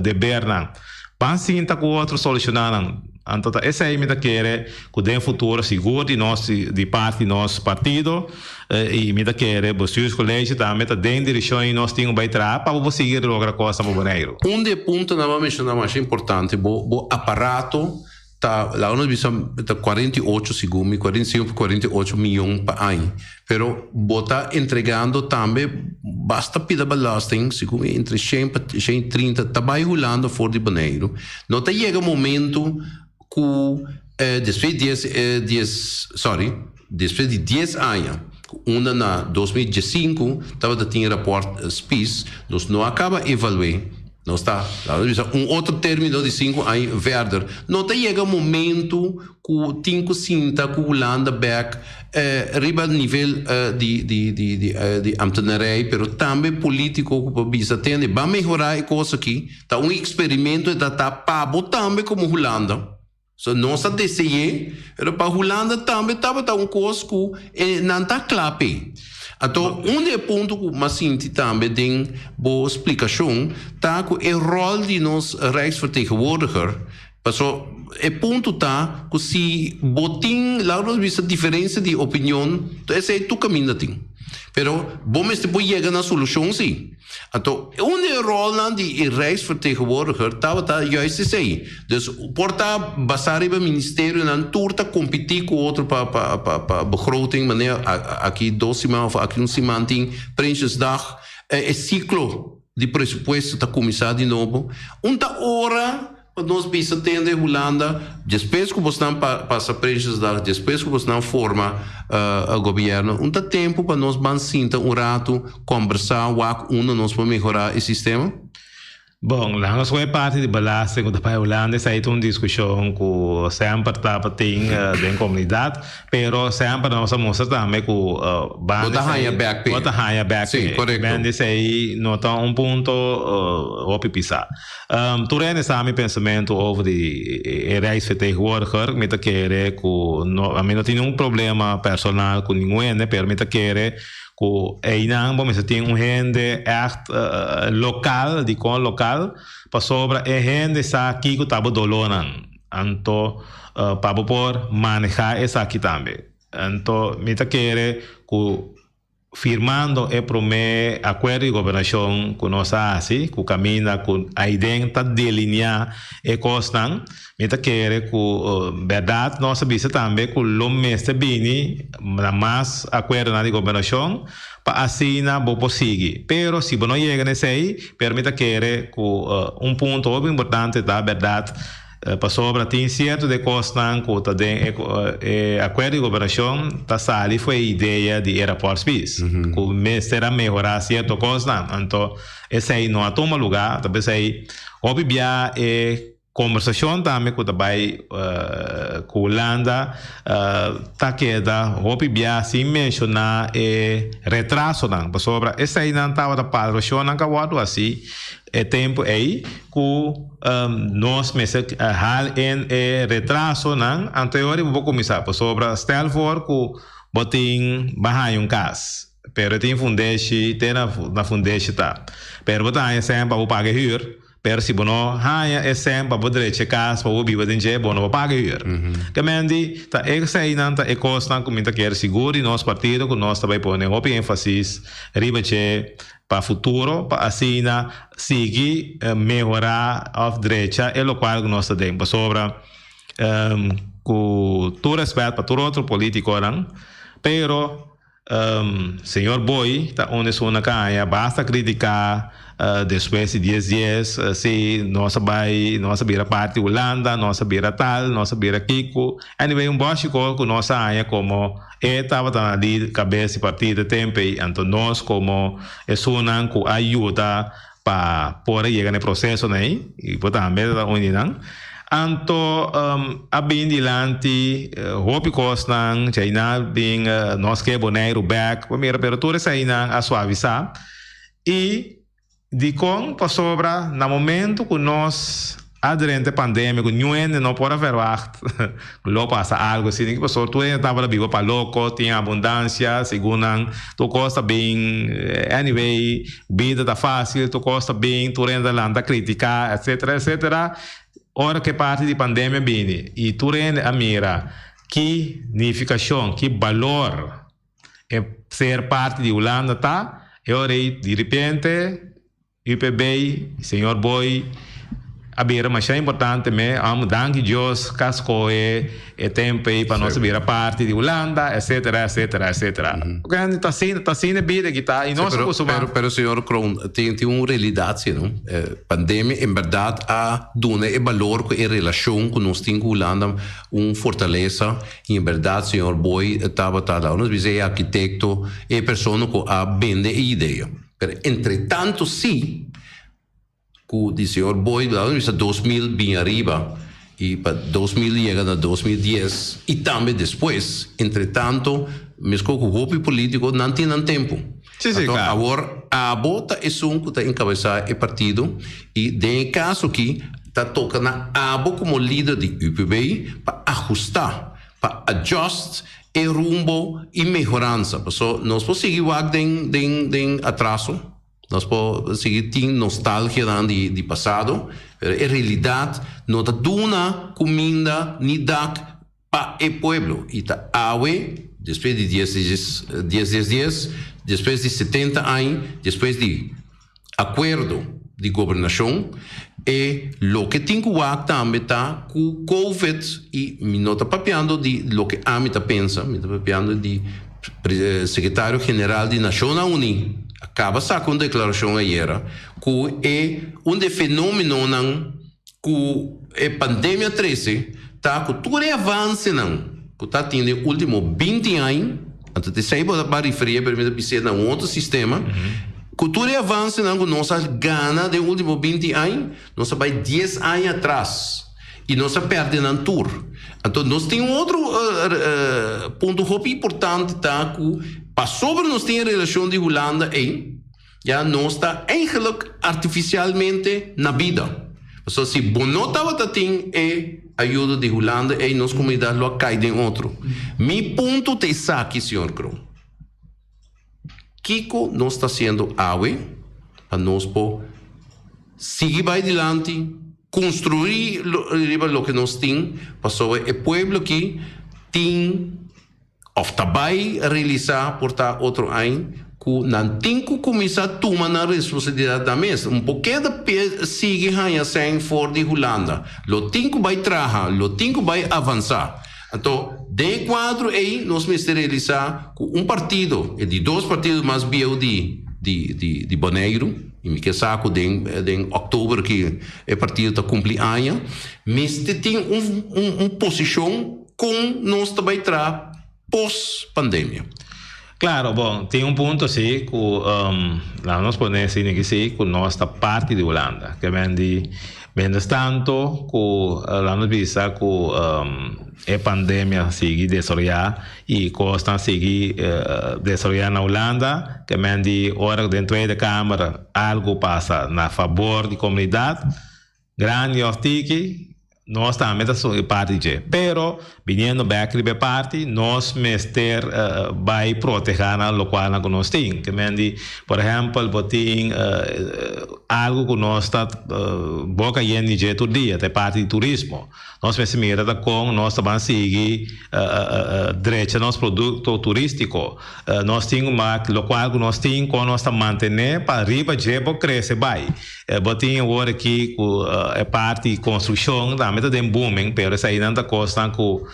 debernan, ban sinta ku otro solushoná nan. Anto ta esei mi ta kere ku den futuro sigur di nos di parti nos partido i mi ta kere Bestuurscollege tambe ta den direkshon i nos tin ku bai traha pa bo por sigui logra kosnan pa Boneiru. Un di e puntonan bo a menshoná masha importante, bo bo aparato ta laga nos bisa ta 48 segun mi, 45 pa 48 miyon pa aña, pero bo ta entregando tambe basta pida belasting segun mi entre shen pa shen i trinta ta bai Hulanda for di Boneiru. No ta yega momento ku despues di dies dies sorry despues di dies aña ku unda na 2015 tabata tin raport Spies nos no a kaba evalué nos ta laga nos bisa un otro termino di sinku aña verder no ta yega momento ku tin ku sinta ku Hulanda bek riba nivel di di di di di ambtenarij pero tambe politico ku por bisa tende ban mehora e kos aki. Ta un experimento e ta ta pa bo tambe como Hulanda. So nos a dese'é, pero pa Hulanda tambe tabata un cos cu e nan ta cla p'e. Anto un di e punto cu m'a sinti tambe den bo splicacion ta cu e rol di nos Rijksvertegenwoordiger, paso e punto ta cu si bo tin, laga nos bisa diferencia di opinion, esey tur caminda tin. Pero bo mester por yega na solucion si. Anto, un di e rolnan di e Rijksvertegenwoordiger tabata juist esei. Dus por ta basá riba ministerionan tur ta kompetí ku otro pa pa pa pa begroting, manera aki dos siman òf aki un siman tin Prinsjesdag, e siklo di presupuesto ta kuminsá di nobo. Un ta ora Pa nos bisa tende Hulanda, despues ku bosnan pasa Prinsjesdag, despues ku bosnan forma gobièrnu, un ta tempu pa nos ban sinta un ratu, kòmbersá, wak unda nos por mehorá e sistema? Bon, laga nos wak e parti di belasting ku ta bai Hulanda, esei ta un diskushon ku semper tabatin den komunidat. Pero semper nos a mustra tambe ku Bo ta haña bek p'e. Bo ta haña bek p'e. Sí, korekto. Men di esei no ta un punto hopi pisá. Tur hende sa mi pensamentu over di e Rijksvertegenwoordiger. Mi ta kere ku no, mi no tin ningun problema personal ku ningun hende, pero mi ta kere ku einan bo mester tin un hende ègt lokal, dikon lokal, pasobra e hende sa kiko ta bo dolónan. Anto pa bo por maneha esaki tambe. Anto mi ta kere ku firmando e prome akuerdo di gobernashon ku nos a hasi, ku kaminda ku aiden ta delineá e kosnan, mi ta kere ku bèrdat nos a bisa tambe ku lo mester bini na mas akuerdonan di gobernashon pa asina bo por sigui. Pero si bo no yega na esei, pero mi ta kere ku un punto hopi importante ta bèrdat Pasobra tin sierto de kosnan ku ta den e e akuerdo di gobernashon ta sali for e idea di e rapòrt Spies, ku mester a mehorá sierto kosnan. Anto esei no a tuma lugá, ta p'esei hopi bia e kombersashon tambe ku ta bai ku Hulanda ta keda hopi bia sin menshoná e retrasonan, pasobra eseinan tabata palabrashonnan ku a wòrdu hasi E tempu ei ku nos mester hal in e retrasonan, anto e ora bo por kuminsá. Pasobra stel for ku bo tin bo a haña un kas, pero e tin fundeshi, te na fundeshi ta. Pero bo ta haña sèn pa bo paga e hür, pero si bo no haña e sèn pa bo drecha e kas pa bo biba den dje, bo no por paga e hür. Ke men di, ta eseinan ta e kosnan ku mi ta kier sigur di nos partido ku nos ta bai pone hopi énfasis riba dje. Pa futuro pa asina sigui mehora of drecha e locual cu nos ta den pasobra cu tur respet pa tur otro politiconan pero. Señor Boy ta un esun a haña basta critica despues di dies dies si nos a bay nos a bira parti Hulanda nos a bira tal nos a bira kico anyway un boshi cos cu nos a haña como e tabata na di cabes di partido e tempo ey anto nos como esunnan cu a yuda pa por a yega na e procesonan ey y bo tambe ta un di nan anto a bin dilanti hopi cosnan djainan a bin nos ke Boneiru bek bo mira pero tur esainan a suavisa y dikon pasobra na momento cu nos A drenta e pandemia ku niun hende no por a verwacht ku lo pasa algu asina ki pasobra tur hende tabata biba pa loko, tin abundansia, segun nan tur kos ta bin anyway bida ta fásil, tur kos ta bin, tur hende ta lanta kritiká etcetera etcetera. Ora ku e parti di pandemia bini i tur hende a mira ki nifikashon, ki balor e ser parti di Hulanda ta, e ora ei diripente UPB, señor Boy a bira masha importante me am danki Dios ka scohe e tempo ey pa nos a bira parti di Hulanda etcetera etcetera etcetera ta asina ta asina e bida aki ta y nos a cusuma. Pero pero señor Kroon tin tin un realidad si no pandemia en berdad a duna e balor cu e relacion cu nos tin cu Hulanda un fortalesa y en berdad señor Boy tabata laga nos bisa e arkitecto e persona cu a bende e idea. Pero entre tanto si cu di señor Boy laga nos bisa 2000 bin ariba y pa 2000 yega na 2010 y tambe despues entre tanto mesco cu hopi politico nan tin nan tempo. Sí, sí, Anto claro. awor abo ta esun cu ta encabeza e partido y den e caso aki ta toca na abo como lider di UPB pa ahusta pa adjust e rumbo y mehoransa. Paso nos por sigui wak den den den atraso, nos por sigui tin nostalgianan di di pasado, pero e realidad no ta duna cuminda ni dak pa e pueblo. Y ta awe, despues di dies dies dies dies dies, despues di setenta aña, despues di Akuerdo di gobernashon, e loke tin ku wak tambe ta ku Covid i mi no ta papiando di loke ami ta pensa, mi ta papiando di Sekretario General di Nashonnan Uní a kaba saka un deklarashon ayera ku e un di e fenomenonan ku e pandemia trese ta ku tur e avansenan ku ta tin den ultimo binti aña, anto ta esei bo ta referí pero mi ta bis'é na un otro sistema, ku tur e avansenan ku nos a gana den ultimo binti aña, nos a bai dies aña atras i nos a pèrdè nan tur. Anto nos tin un otro punto hopi importante ta ku pasobra nos tin e relashon di Hulanda ei, Ya nos ta eigenlijk artificialmente na bida. Pasobra si bo no tabata tin e ayudo di Hulanda ey nos comunidad lo a cay den otro. Mi punto ta esaki señor Kroon. Kico nos ta haciendo awe pa nos por sigui bay dilanti, construi riba loke nos tin, pasobra e pueblo aki tin. Of ta bai realisá por ta otro añ ku nan tin ku kuminsá tuma nan responsabilidat nan mes. Un por keda pie sigui haña sèn for di Hulanda. Lo tin ku bai traha, lo tin ku bai avansá. Anto, den e kuadro ei nos mester realisá ku un partido, e di dos partido mas bieu di di di di Boneiru, i mi ke sa ku den den òktober aki e partido ta kumpli aña, mester tin un un un posishon Kon nos ta bai traha pos pandemia? Claro, bon, tin un punto si cu laga nos pone asina ki si cu nos ta parti di Hulanda. Ke men di mientras tanto cu laga nos bisa cu e pandemia sigui desaroya y cosnan sigui desaroya na Hulanda, ke men di ora cu den Tweede Kamer algo pasa na fabor di comunidad, Grandi of tiki, nos tambe ta sufri parti dje. Pero, biniendo bek riba e parti, nos mester bai proteha nan lokualnan ku nos tin. Ke men di, por ehèmpel, bo tin algu ku nos ta boka yen di dje tur dia, ta e parti di turismo. Nos mester mira ta kon nos ta ban sigui drecha nos produkto turístiko. Nos tin ku mak lokual ku nos tin, kon nos ta mantené pa riba dje por krese bai. Bo tin awor aki ku e parti konstrukshon tambe. tambe ta den booming, pero eseinan ta kosnan ku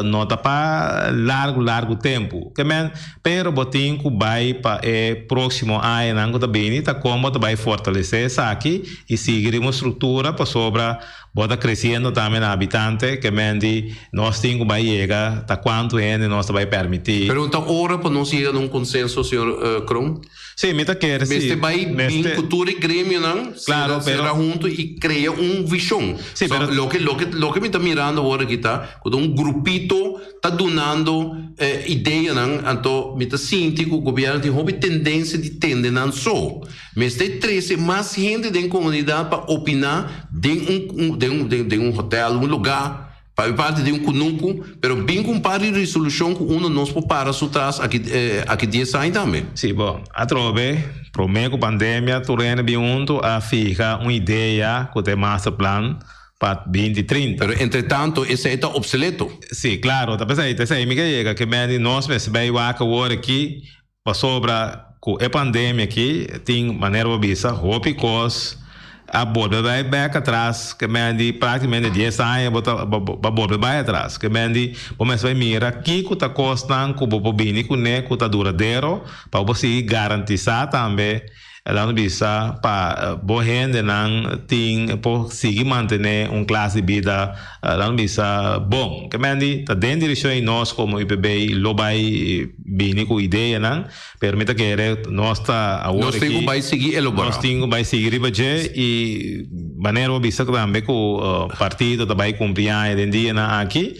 no ta pa largu largu tempu. Ke men, pero bo tin ku bai pa e próksimo añanan ku ta bini ta kon bo ta bai fortalesé esaki i sigui riba un struktura pasobra bo ta kresiendo tambe na habitante, ke men di nos tin ku bai yega ta kuantu hende nos ta bai pèrmití. Pero ta ora pa nos yega na un konsenso, señor Kroon? Sí, mi ta kere sí. Mester bai bin ku tur e gremionan, Claro, pero sera huntu i krea un vishon. Sí, pero Loke loke loke mi ta mirando awor aki ta ku ta un grupito ta dunando ideanan, anto mi ta sinti ku gobièrnu tin hopi tendensia di tende nan so. Mester trese mas hende den komunidat pa opiná den un den un den un hotèl, un lugá. Pa mi parti den un kunuku, pero bin ku un par di resolushon ku uno nos por para su tras aki aki dies aña tambe. Sí, bo. Atrobe, promé ku pandemia tur hende bin huntu a fiha un idea ku ta e masterplan pa binti trinta. Pero entretanto esei ta opseleto. Sí, klaro, ta p'esei, ta esei mi ke yega, ke men di nos mester bai wak awor aki Pasobra ku e pandemia aki tin manera bo bisa hopi kos a bolbe bai bek atras ke men di praktikamente dies aña bo ta bo bolbe bai atras ke men di bo mester bai mira kiko ta kosnan ku bo por bini kuné ku ta duradero pa bo sigui garantisa tambe Nan bisa pa bo hendenan tin por sigui mantené un klas di bida, nan bisa bon. Ke men di ta den direkshon i nos komo UPB lo bai bini ku ideanan, pero mi ta kere nos ta awor Nos tin aki ku bai sigui elaborá. Nos tin ku bai sigui riba dje i manera bo bisa tambe ku partido ta bai kumpli aña den dianan aki,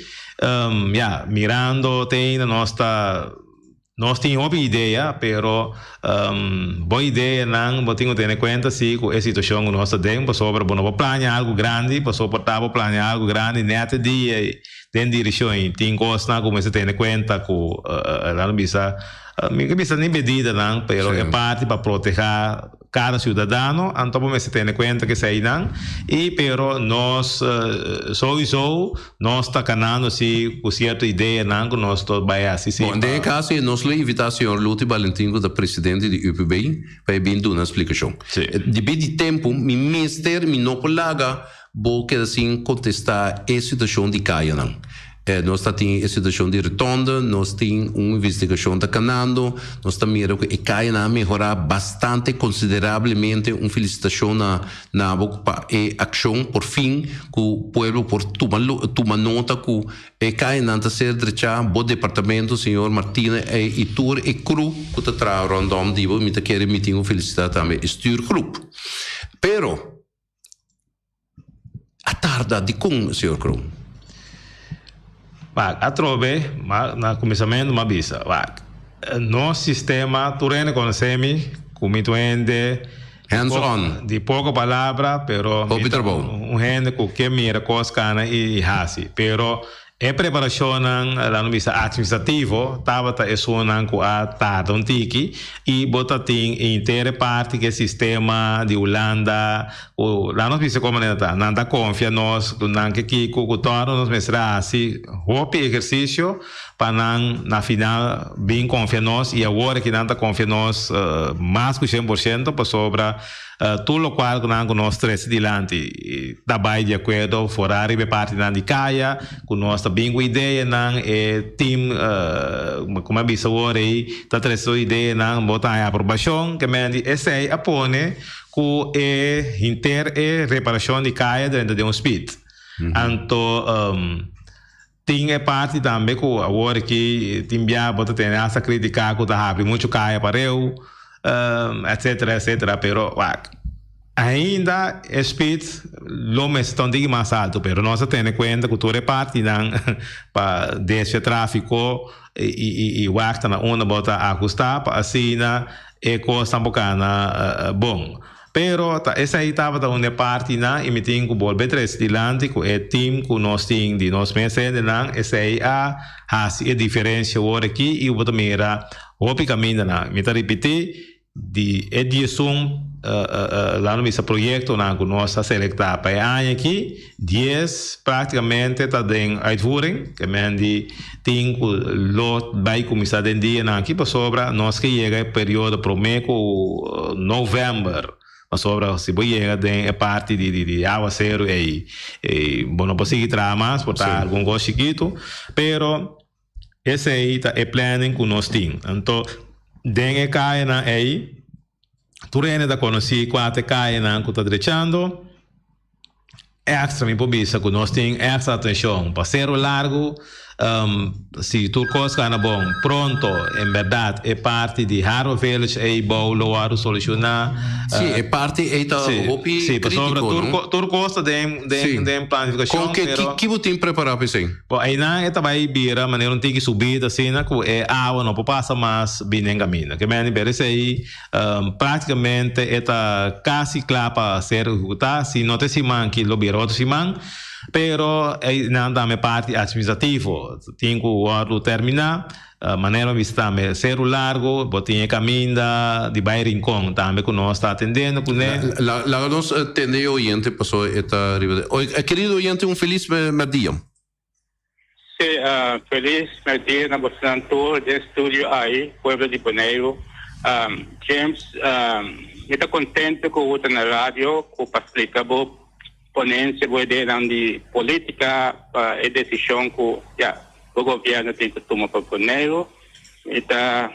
ya, mirando te ainda nos ta. Nos tin hopi idea, pero bo ideanan bo tin ku tene kuenta si ku e situashon ku nos ta den, pasobra bo no por plania algu grandi, pasobra por ta bo plania algu grandi nèt e dia den dirishon i tin kosnan ku mester tene kuenta ku nan bisa, mi ke bisa ni medidanan, pero e parti pa protehá. Kada siudadano anto bo mester tene kuenta ku eseinan i pero nos souiso nos ta kanando si ku sierto ideanan ku nos ta bai hasi si Bon, den e pa. kaso ei nos lo invitá señor Luti Balentin ku ta presidente di UPB pa e bin duna splikashon. Si. Debí di tempu mi mester, mi no por laga bo keda sin kontestá e situashon di kayanan. Nos ta tin e situashon di rotonde, nos tin un investigashon ta kanando, nos ta mira ku e kayanan a mehorá bastante konsiderablemente. Un felisitashon na na bo pa e akshon por fin ku pueblo por tuma tuma nota ku e kayanan ta ser drechá. Bo departamento, señor Martina i tur e crew ku ta traha rondom di bo, mi ta kere mi tin ku felisitá tambe e stuurgroep. Pero. A tarda dikon, señor Kroon? Wak, atrobe, ma na kuminsamentu m'a bisa, wak, nos sistema tur hende konosé mi, ku mi tur hende Hands on. di poko palabra, pero Hopi mi ta trabou. un hende ku ke mira kos kana i hasi. Pero E preparashonnan, laat nos bisa atministrativo, tabata esunnan ku a tarda un tiki i bo ta tin henter e parti ku e sistema di Hulanda ku laat nos bisa kon manera ta, nan ta konfia nos ku nan ke kiko ku tòg nos mester a hasi hopi ehersisio pa nan na final bin konfia nos i awor aki nan ta konfia nos mas ku 100% pasobra Tur lokual ku nan ku nos trese dilanti ta bai di akuerdo fora riba e partinan di kaya ku nos ta bin ku ideanan e team kuma a bisa awor ei ta trese su ideanan bo ta haña aprobashon ke men di esei a pone ku e hinter e reparashon di kaya drenta den un speed anto tin e parti tambe ku awor aki tin bia bo ta tene hasta kritika ku ta habri muchu kaya pareu etcetera etcetera pero wak ainda e speed lo mester ta un tiki mas alto pero nos a tene kuenta ku tur e partinan pa desvia trafiko i wak ta na unda bo ta ahusta pa asina e kosnan por kana bon. Pero ta esei tabata un e partinan i mi tin ku bolbe trese dilanti ku e team ku nos tin di nos mes hendenan, esei a hasi e diferensia awor aki i bo ta mira hopi kamindanan. Mi ta ripití, di e diesun laat nos bisa proyektonan ku nos a selektá pa e aña aki, dies praktikamente ta den uitvoering, ke men di tin ku lo bai kuminsá den dianan aki pasobra nos ke yega e periodo promé ku novèmber. Pasobra si bo yega den e parti di di di awaseru ei ei bo no por sigui traha mas por ta algun kos chikitu pero esei ta e planning ku nos tin. Anto den e kayanan ei tur hende ta konosí kua ta e kayanan ku ta drechando. Extra mi por bisa ku nos tin extra atenshon pa Seru Largu. Si tur kos gana bon pronto en bèrdat e parti di Haro Village ei bou lo wòrdu solushoná. Sí, e parti ei ta hopi Sí, pasobra krítiko, tur no? tur kos ta den den Sí. den planifikashon, Kon ke pero ki ki bo tin prepará pa esei? Bo einan e ta bai bira manera un tiki subida asina ku e awa no por pasa mas bini den kaminda. Ke meni bira esei Práktikamente e ta kasi kla pa ser ehekutá, si no ta e siman ki lo bira otro siman, pero einan tambe parti atministrativo tin ku wòrdu terminá. Manera mi bisa tambe Seru Largu, bo tin e kaminda di bai Rincon tambe ku nos ta atendendo kuné. Laga nos tende e oyente pasobra e ta riba. Kerido oyente un felis mèrdia. Sí, felis mèrdia na bosonan tur den studio ahi, pueblo di Boneiru. James, mi ta kontento ku bo ta na radio ku pa splika bo ponensia, bo ideanan di politika pa e desishon ku ya bo gobièrnu tin ku tuma pa Boneiru. Mi ta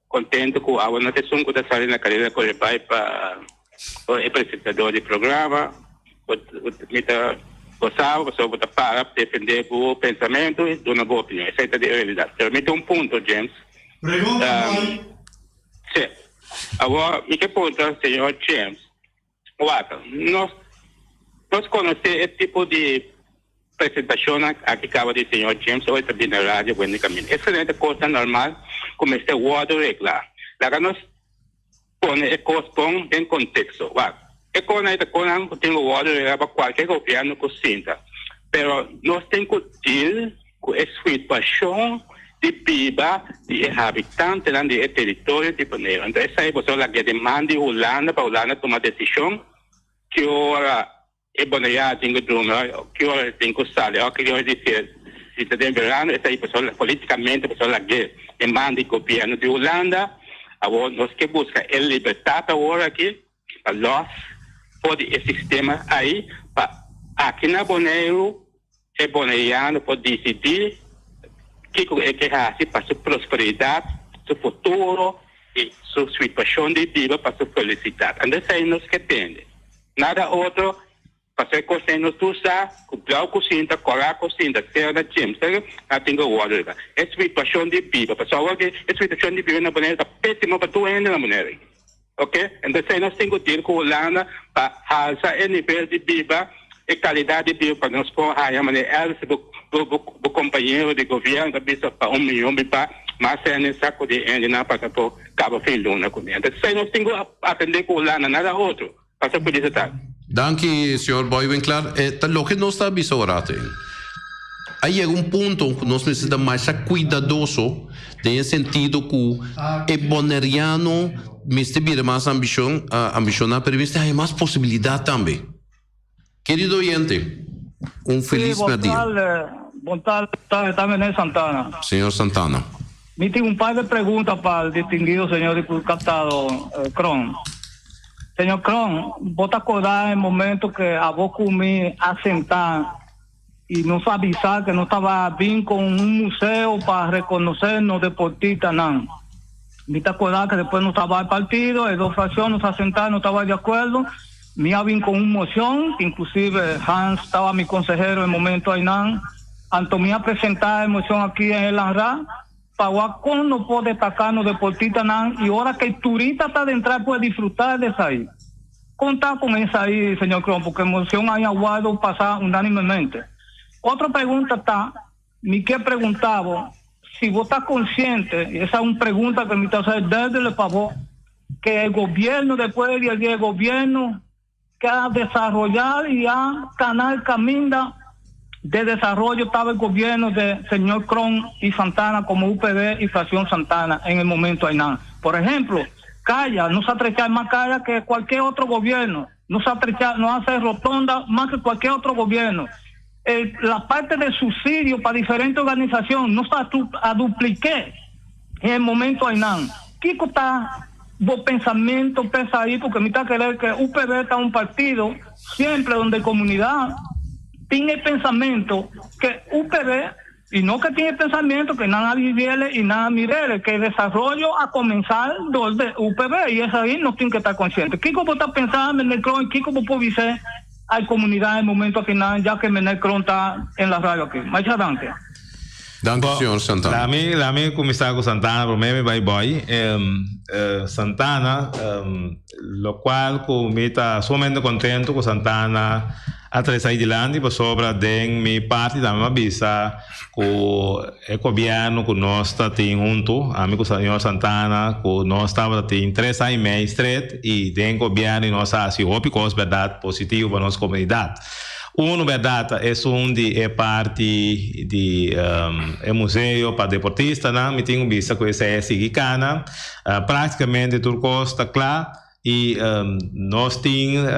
Contento cu awe no ta esun cu ta sali na carera core bay pa e presentador di programa. Mi ta gosa bo pasobra bo ta para defende bo pensamento y duna bo opinion. Esey ta di realidad. Pero mi tin un punto, James. Pregunta, Boy. Si. Awor mi ke puntra señor James. Wak, nos nos konosé e tipo di presentashonnan aki kaba di señor James ora e ta bini na radio Wendy Camino. Esaki ta kosnan normal ku mester wòrdu reglá. Laga nos pone e kos bon den konteksto. Wak, e kosnan ei ta kosnan ku tin ku wòrdu reglá pa kualke gobièrnu ku sinta. Pero nos tin ku deal ku e situashon di biba di e habitantenan di e teritorio di Boneiru. Anto esei boso laga den man di Hulanda pa Hulanda tuma desishon ki ora e boneiano tin ku drumi òf ki ora e tin ku sali òf ki ora di si ta den verano. Esei boso politikamente boso lag'é den man di gobièrnu di Hulanda. Awor nos ke buska e libertat awor aki pa lòs for di e sistema ei pa aki na Boneiru E boneiano por disidí kiko e ke hasi pa su prosperidat, su futuro i su situashon di biba pa su felisidat. Anto esei nos ke tende. Nada otro, pasobra e kos ei nos tur sa ku blou ku sinta, kòrá ku sinta, sera na djem, sera na tin ku wòrdu riba. E situashon di biba, pasobra awor ke e situashon di biba na Boneiru ta pésimo pa tur hende na Boneiru. Oke, entonces esei nos tin ku deal ku Hulanda pa halsa e nivel di biba, e kalidat di biba pa nos por haña manera Elvis bo bo bo kompañero di gobièrnu ta bisa pa un miyon biba mas hende sa ku di hendenan pa ta por kaba fin luna kuné. Entonces esei nos tin ku atendé ku Hulanda, nada otro. Pasa por disa tardi. Danki señor Boy Winklaar. E ta loke nos ta bisa ora te. A yega un punto ku nos mester ta masha kuidadoso den e sentido ku e boneriano mester bira mas ambishon ambishona pero mester haña mas posibilidat tambe. Kerido oyente, un Sí, felis bon merdia. tarde, bon tarde, ta meneer Santana. Señor Santana. Mi tin un par de pregunta pa el distinguido señor diputado Kroon. Señor Kroon, bo ta acorda e momento que abo cu mi a senta y nos a bisa que nos taba bin con un museo pa reconoce nos deportistanan? Mi ta acorda que despues nos taba al partido, e dos fraccion nos a senta, nos taba de acuerdo. Mi a bin con un mocion, inclusive Hans taba mi consehero e momento aynan. Anto mi a presenta e mocion aki en el ANRA pa wak con no por destaca nos deportistanan y ora que e turista ta dentra e puede disfruta de esai. Con ta con esai, señor Kroon, porque e mocion a wordo pasa unanimemente. Otro pregunta ta, mi kier pregunta bo si bo ta consciente, y esa un pregunta que mi ta hacer duidelijk pa bo, que e gobierno despues di e gobierno que a desaroyá y a cana el caminda de desaroyo taba el gobierno de señor Kroon y Santana como UPD y Fracción Santana en el momento aynan. Por ejemplo, caya, nos a trecha mas caya que cualquier otro gobierno, nos a trecha, nos hace rotonda mas que cualquier otro gobierno. El, la parte de subsidio pa diferente organización nos a, a dupliqué en el momento aynan. Kiko ta? bo pensamento p'esei, porque mi ta kere ku UPB ta un partido semper donde komunidat tin e pensamento ku UPB i no ku tin e pensamento ku nan a vivi'é i nan a mir'é, ku desaroyo a kuminsá dor di UPB i esei nos tin ku ta konsiente. Kiko bo ta pensa, meneer Kroon, kiko bo por bisa e komunidat e momento akinan, ya ku meneer Kroon ta den la radio aki? Masha danki. Danki, señor Santana. Lami kuminsá ku Santana promé mi bai Boy. Santana, lokual ku mi ta sumamente kontentu ku Santana a trese ai dilanti pasobra den mi parti tambe mi a bisa ku e gobièrnu ku nos ta tin huntu, ami ku señor Santana, ku nos tabata tin tres aña i mei stret i den gobièrnu i nos a hasi hopi kos bèrdat positivo pa nos komunidat. Uno bèrdat ta esun di e parti di e museo pa deportistanan. Mi tin un bista ku esei a sigui kana. Práktikamente tur kos ta kla i nos tin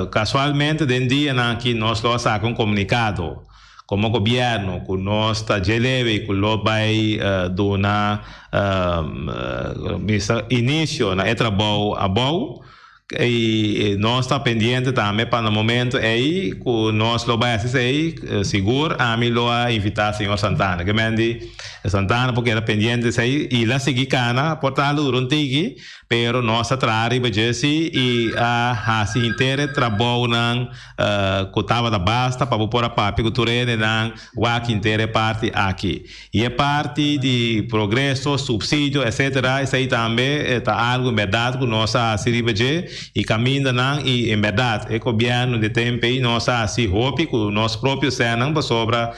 kasualmente den dianan aki nos lo a saka un komunikado komo gobièrnu ku nos ta dje leve i ku lo bai duna inisio na e trabou abou. I nos ta pendiente tambe pa na momento ei ku nos lo bai hasi esei, sigur ami lo a invitá señor Santana. Ke men di Santana por keda pendiente esei i la sigui kana por ta dura un tiki, pero nos a traha riba dje si i a hasi henter e trabounan ku tabata basta pa bo por a papia ku tur hendenan wak henter e parti aki. I e parti di progreso, subsidio, etcetera, esei tambe ta algu en bèrdat ku nos a hasi riba dje i kamindanan i en bèrdat e gobièrnu di tempu ei nos a hasi hopi ku nos propio sènnan pasobra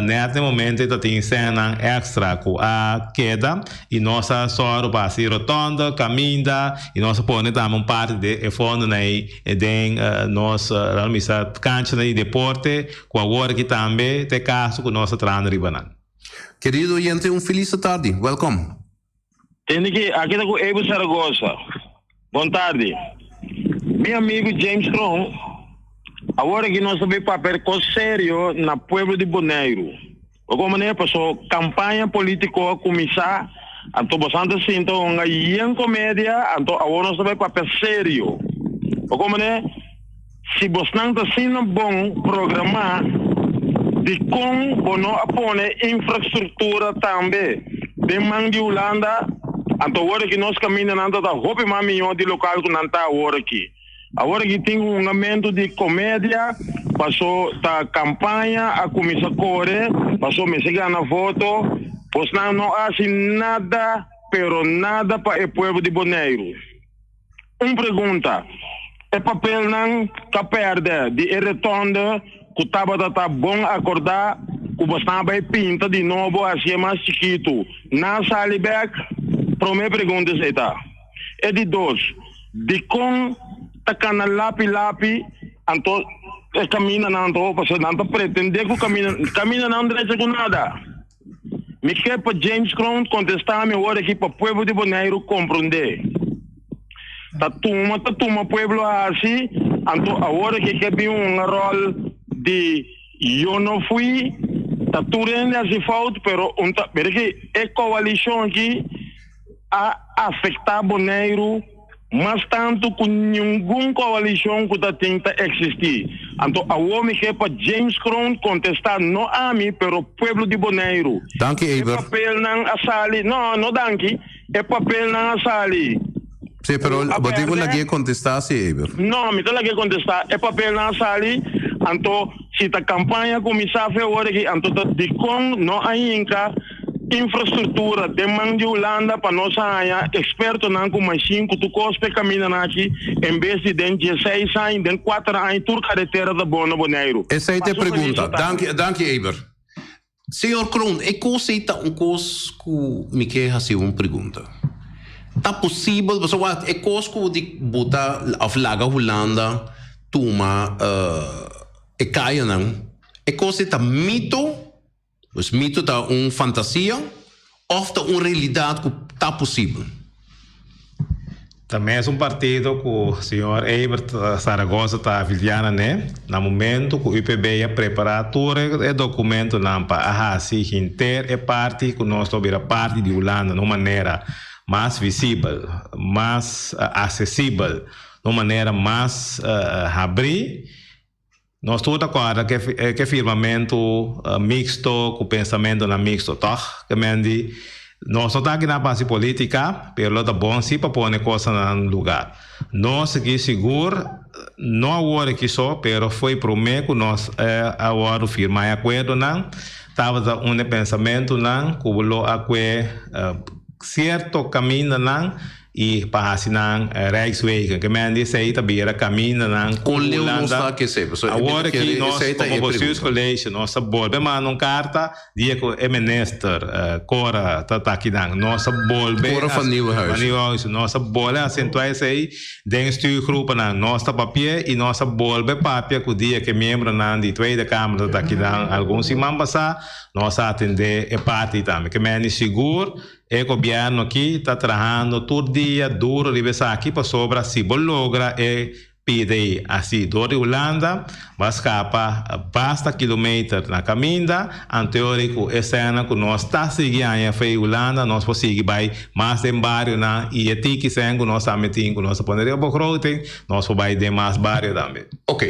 nèt na e momento ei ta tin sènnan èkstra ku a keda i nos a sòru pa hasi rotònda, kaminda i nos a pone tambe un parti di e fondonan ei den nos laga bisa kanchanan di deporte. Ku awor aki tambe ta e kaso ku nos ta trahando riba nan. Kerido oyente un felis tardi. Welkom. Tende ki aki ta ku Eber Zaragoza. Bon tardi. Mi amigu James Kroon, awor aki nos ta bay papia kos serio na pueblo di Boneiru. Bo komo manera paso kampaña politiko a kuminsá, anto bosan ta sinta hunga yen komedia, anto awor nos ta bay papia serio. Bo komo manera si bosnan ta asina bon programá, dikon bo no a pone infrastruktura tambe den man di Hulanda? Anto awor aki nos kamindanan ta ta hopi mas mihó di lokal ku nan ta awor aki. Awor aki tin hungamentu di komedia, paso ta kampaña a kuminsá kore, paso mester gana voto. Bosnan no a hasi nada, pero nada pa e pueblo di Boneiru. Un pregunta, e papelnan ta pèrdè di e retonde ku tabata ta bon akordá ku bosnan a bai pinta di nobo hasié mas chikitu, nan sali bèk? Promé pregunta esei ta. E di dos, dikon ta kana lapi lapi anto e kamindanan anto pasobra nan ta pretendé ku kaminda kamindanan drecha ku nada. Mi ke pa James Kroon kontestá mi ora aki pa pueblo di Boneiru komprondé. Ta tuma ta tuma pueblo hasi anto awor aki ke bin un ròl di yo no fui ta tur hende hasi fout pero un ta mira ki e koalishon aki a afektá Boneiru mas tantu ku ningun koalishon ku ta tin ta eksistí. Anto awor mi ke pa James Kroon kontestá no ami pero pueblo di Boneiru. Danki E Eber. papelnan a sali, no, no danki, e papelnan a sali Sí, pero ku a bo tin ku pèrdè. lag'é kontestá sí Eber. No, mi ta lag'é kontestá. E papelnan a sali, anto si ta kampaña kuminsá fe awor aki, anto ta dikon no a hinka Infrastruktura den man di Hulanda pa nos haña ekspertonan ku mashin ku tur kos p'e kamindanan aki en bes di den dieseis aña, den kuater aña tur karetera ta bon na Boneiru. Esei ta e Paso feliz pregunta. tardi. Danki, danki Eber. Señor Kroon, e kos ei ta un kos ku mi ke hasi un pregunta. Ta posibel, pasobra wak, e kos ku di bo ta òf laga Hulanda tuma e kayanan, e kos ei ta mito? Pues mito ta un fantasia of ta un realidad cu ta posibel? Ta mes un partido cu señor Eibert Zaragoza ta afiliá na ne. Na momento cu UPB a prepara tur e documentonan pa a haci henter e parti cu nos lo bira parti di Hulanda na un manera. mas visibel, mas aksesibel, na un manera mas habrí. Nos tur ta kòrda ke firmamentu miksto ku pensamentunan miksto, tòg? Ke men di, nos no ta aki na pa hasi polítika, pero lo ta bon si pa pone kosnan na lugá. Nos aki sigur, no awor aki so, pero fo'i promé ku nos a wòrdu firmá e akuerdonan, tabata un e pensamentunan ku lo a kue sierto kamindanan I pa hasi nan rijkswegen. Ke men di esei ta bira kamindanan ku Kon leu nos Hulanda. ta ke esei? Pasobra e Awor mester aki kere nos esei ta komo e pregunta. Bestuurscollege nos ta bolbe manda un karta dia ku e minister Cora ta ta akinan. Nos ta bolbe Cora van Nieuwenhuizen. Van Nieuwenhuizen. Nos ta bolbe asentua esei den stuurgroepennan. Nos ta papia i nos ta bolbe papia ku dia ku e miembronan di Tweede Kamer ta ta akinan algun siman pasá. Nos a atendé e parti tambe. Ke men di sigur E gobierno aki ta trahando tur dia duro riba esaki pasobra si bo logra e pidi asi dor di Hulanda bo a scapa basta kilometer na caminda anteori cu e sena cu nos ta sigui haña fe Hulanda nos por sigui bay mas den barionan y e tiki sen cu nos tambe tin cu nos ta pone riba begroting nos por bay den mas bario tambe. Ok.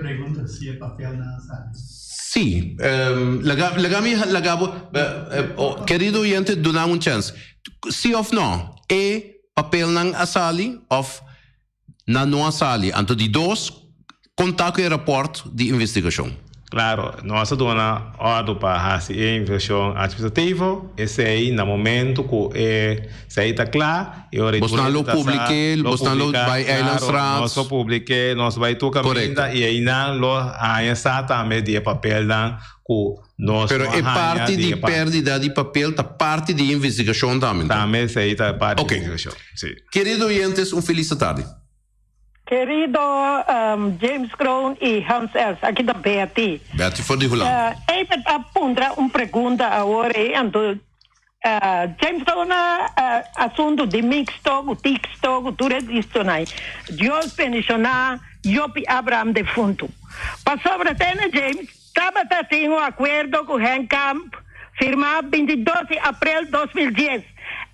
Pregunta si e papelnan a sali. Sí, laga laga mi laga bo kerido oyente duna un chèns. Sí òf nò e papelnan a sali òf nan no a sali? Anto di dos, konta ku e rapòrt di investigashon. Klaro, nos a duna òrdu pa hasi e investigashon atministrativo, esei na momentu ku esei ta kla, E ora Bosnan lo ta sa, publiké, lo bosnan lo publiká, bai claro, Eilandsraad. nos lo publiké, nos bai tur Correcto. kaminda i einan lo haña sa tambe di e papelnan ku nos Pero no e haña parti di di e parti. pèrdida di papel ta parti di e investigashon tambe enton? Tambe esei ta parti di Oké. investigashon, si. Kerido oyentes, un felis tardi. Kerido James Kroon i Hans Els, aki ta Betty. Betty for di Hulanda. Even a puntra un pregunta awor ei, anto James Kroon a asuntu di mixto ku tixto ku tur e distonan ei. Dios bendishoná Job i Abraham defuntu. Pasobra tene James tabata tin un akuerdo ku Henk Kamp firmá 22 di aprel 2010.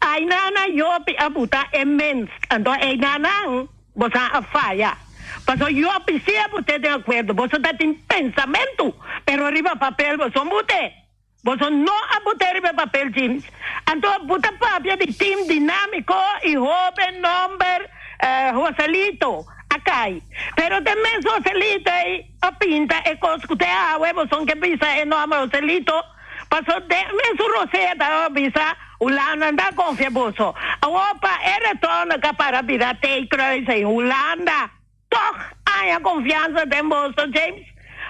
Ainana Job a buta e mens, anto einanan boso a faya. Paso Job si a but'é den akuerdo, boso ta tin pensamentu, pero riba papel boso no but'é. Boso no a but'é riba papel, James. Anto a buta papia di team dinámiko i hóben nòmber Joselito a kai. Pero te mes Joselito ei a pinta e kos ku te awe boso ke bisa e nòmber Joselito. Paso den mesun rosea ta bisa Hulanda no ta konfia boso. Awor pa e retorno ka para bira T-kruis ei Hulanda tog haña konfiansa den boso James.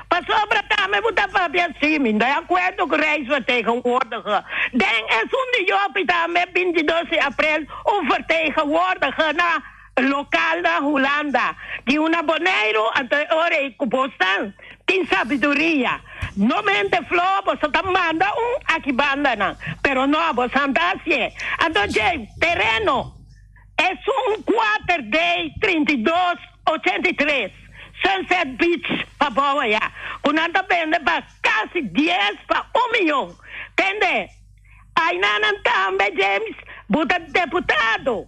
Pasobra tambe bo ta papia si mi no ta di akuerdo ku Rijksvertegenwoordiger. Den esun di Jopi tambe 22 di aprel un vertegenwoordiger na lokal na Hulanda di una Boneiru anto e ora ei ku bosnan tin sabiduria no mente flo boso ta manda un aki bandanan pero no bosan ta hasie anto dje tereno esun kuater dei 32 83 Sunset Beach pabou aya ku nan ta bende pa kasi dies pa un miyon tende ainanan tambe James bo ta deputado.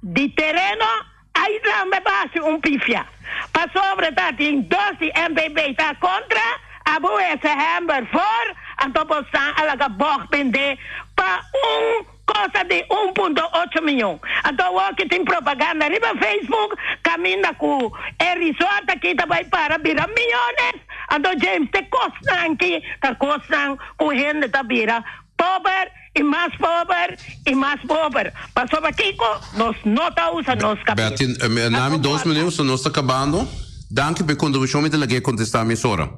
Di tereno ay tambe pa haci un pifia. Pasobra ta tin dos di MPB ta contra, abo ese hember voor, anto bo san a laga bog bende pa un cosa di un punto ocho miyon. Anto awor ki tin propaganda riba Facebook caminda cu e resort aki ta bay para bira miyones, anto James te cosnan ki ta cosnan cu hende ta bira pober I mas pober i mas pober. Pasobra kiko? Nos no ta usa nos kabes. Betty, na mi dos minuut, so nos ta kabando. Danki pa e kontribushon, mi ta lag'é kontestá mesora.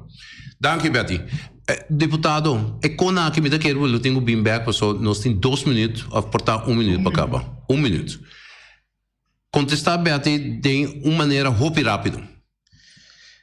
Danki, Betty. Diputado, e kon aki mi ta kere bo lo tin ku bin bèk paso nos tin dos minuut òf por ta un minuut pa kaba. Un minuut. Kontestá Betty den un manera hopi rápido.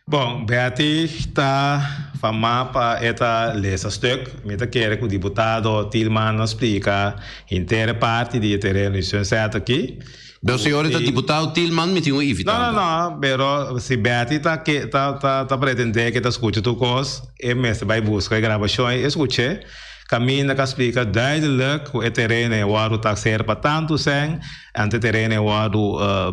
Bon, Betty ta famá pa e ta lesa stuk. Mi ta kere ku diputado Thielman a splika henter e parti di e tereno di Sunset aki. Pero señor e ta diputado Thielman mi tin un invitado. No, no, no, pero si Betty ta ke ta ta ta pretendé ke ta skucha tur kos, e mester bai buska e grabashon i e skuch'é. Kaminda ku a splika duidelijk ku e tereno e wòrdu takseer pa tantu sèn, anto e tereno e wòrdu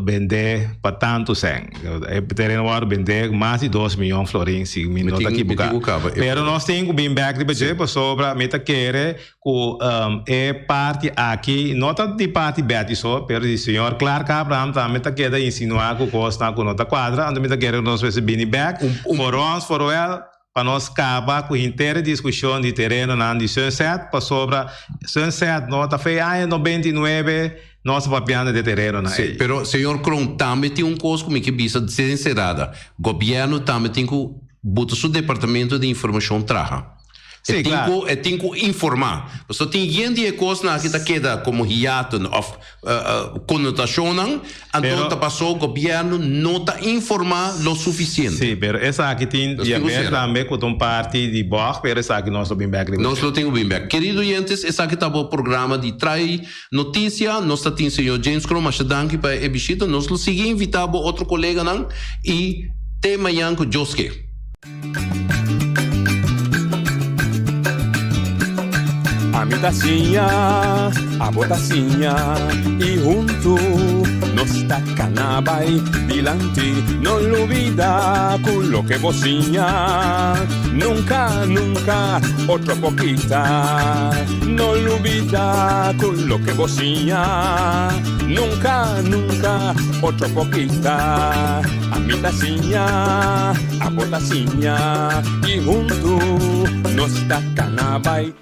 bendé pa tantu sèn. E tereno wòrdu bendé mas di dos miyon florin si mi no ta kibuká. Pero nos tin ku bin bèk riba dje pasobra mi ta kere ku e parti aki no ta di parti Betty so, pero di señor Clark Abraham tambe ta keda insinuá ku kosnan ku no ta kuadra, anto mi ta kere ku nos mester bini bèk for ons for wel pa nos kaba ku henter e diskushon di terenonan di Sunset, pasobra Sunset no ta fe aña 99 nos ta papiando di e terenonan Sí, ei. pero señor Kroon, tambe tin un kos ku mi ke bisa sinserada, gobièrnu tambe tin ku buta su departamento di informashon traha. Sí, E tin claro. ku e tin ku informá. Pasobra tin yen di e kosnan aki ta keda komo hiaten òf konotashonnan, anto Pero ta pasó gobièrnu no ta informá lo sufisiente. Sí, pero esaki tin Nos tin ku di haber sera. tambe ku ta un parti di bòg, pero esaki nos lo bin bèk riba Nos dje. lo tin ku bin bèk. Kerido oyentes, esaki ta bo programa di Trae Notisia. Nos ta tin señor James Kroon. Masha danki pa e bishita. Nos lo sigui invitá bo otro koleganan i te mañan ku Dios ke. Ami ta siña, abo ta siña y huntu nos ta cana bay dilanti. No lubida cu loke bo siña nunca, nunca otro por kita. No lubida cu loke bo siña nunca, nunca otro por kita. Ami ta siña, abo ta siña y huntu nos ta cana bay.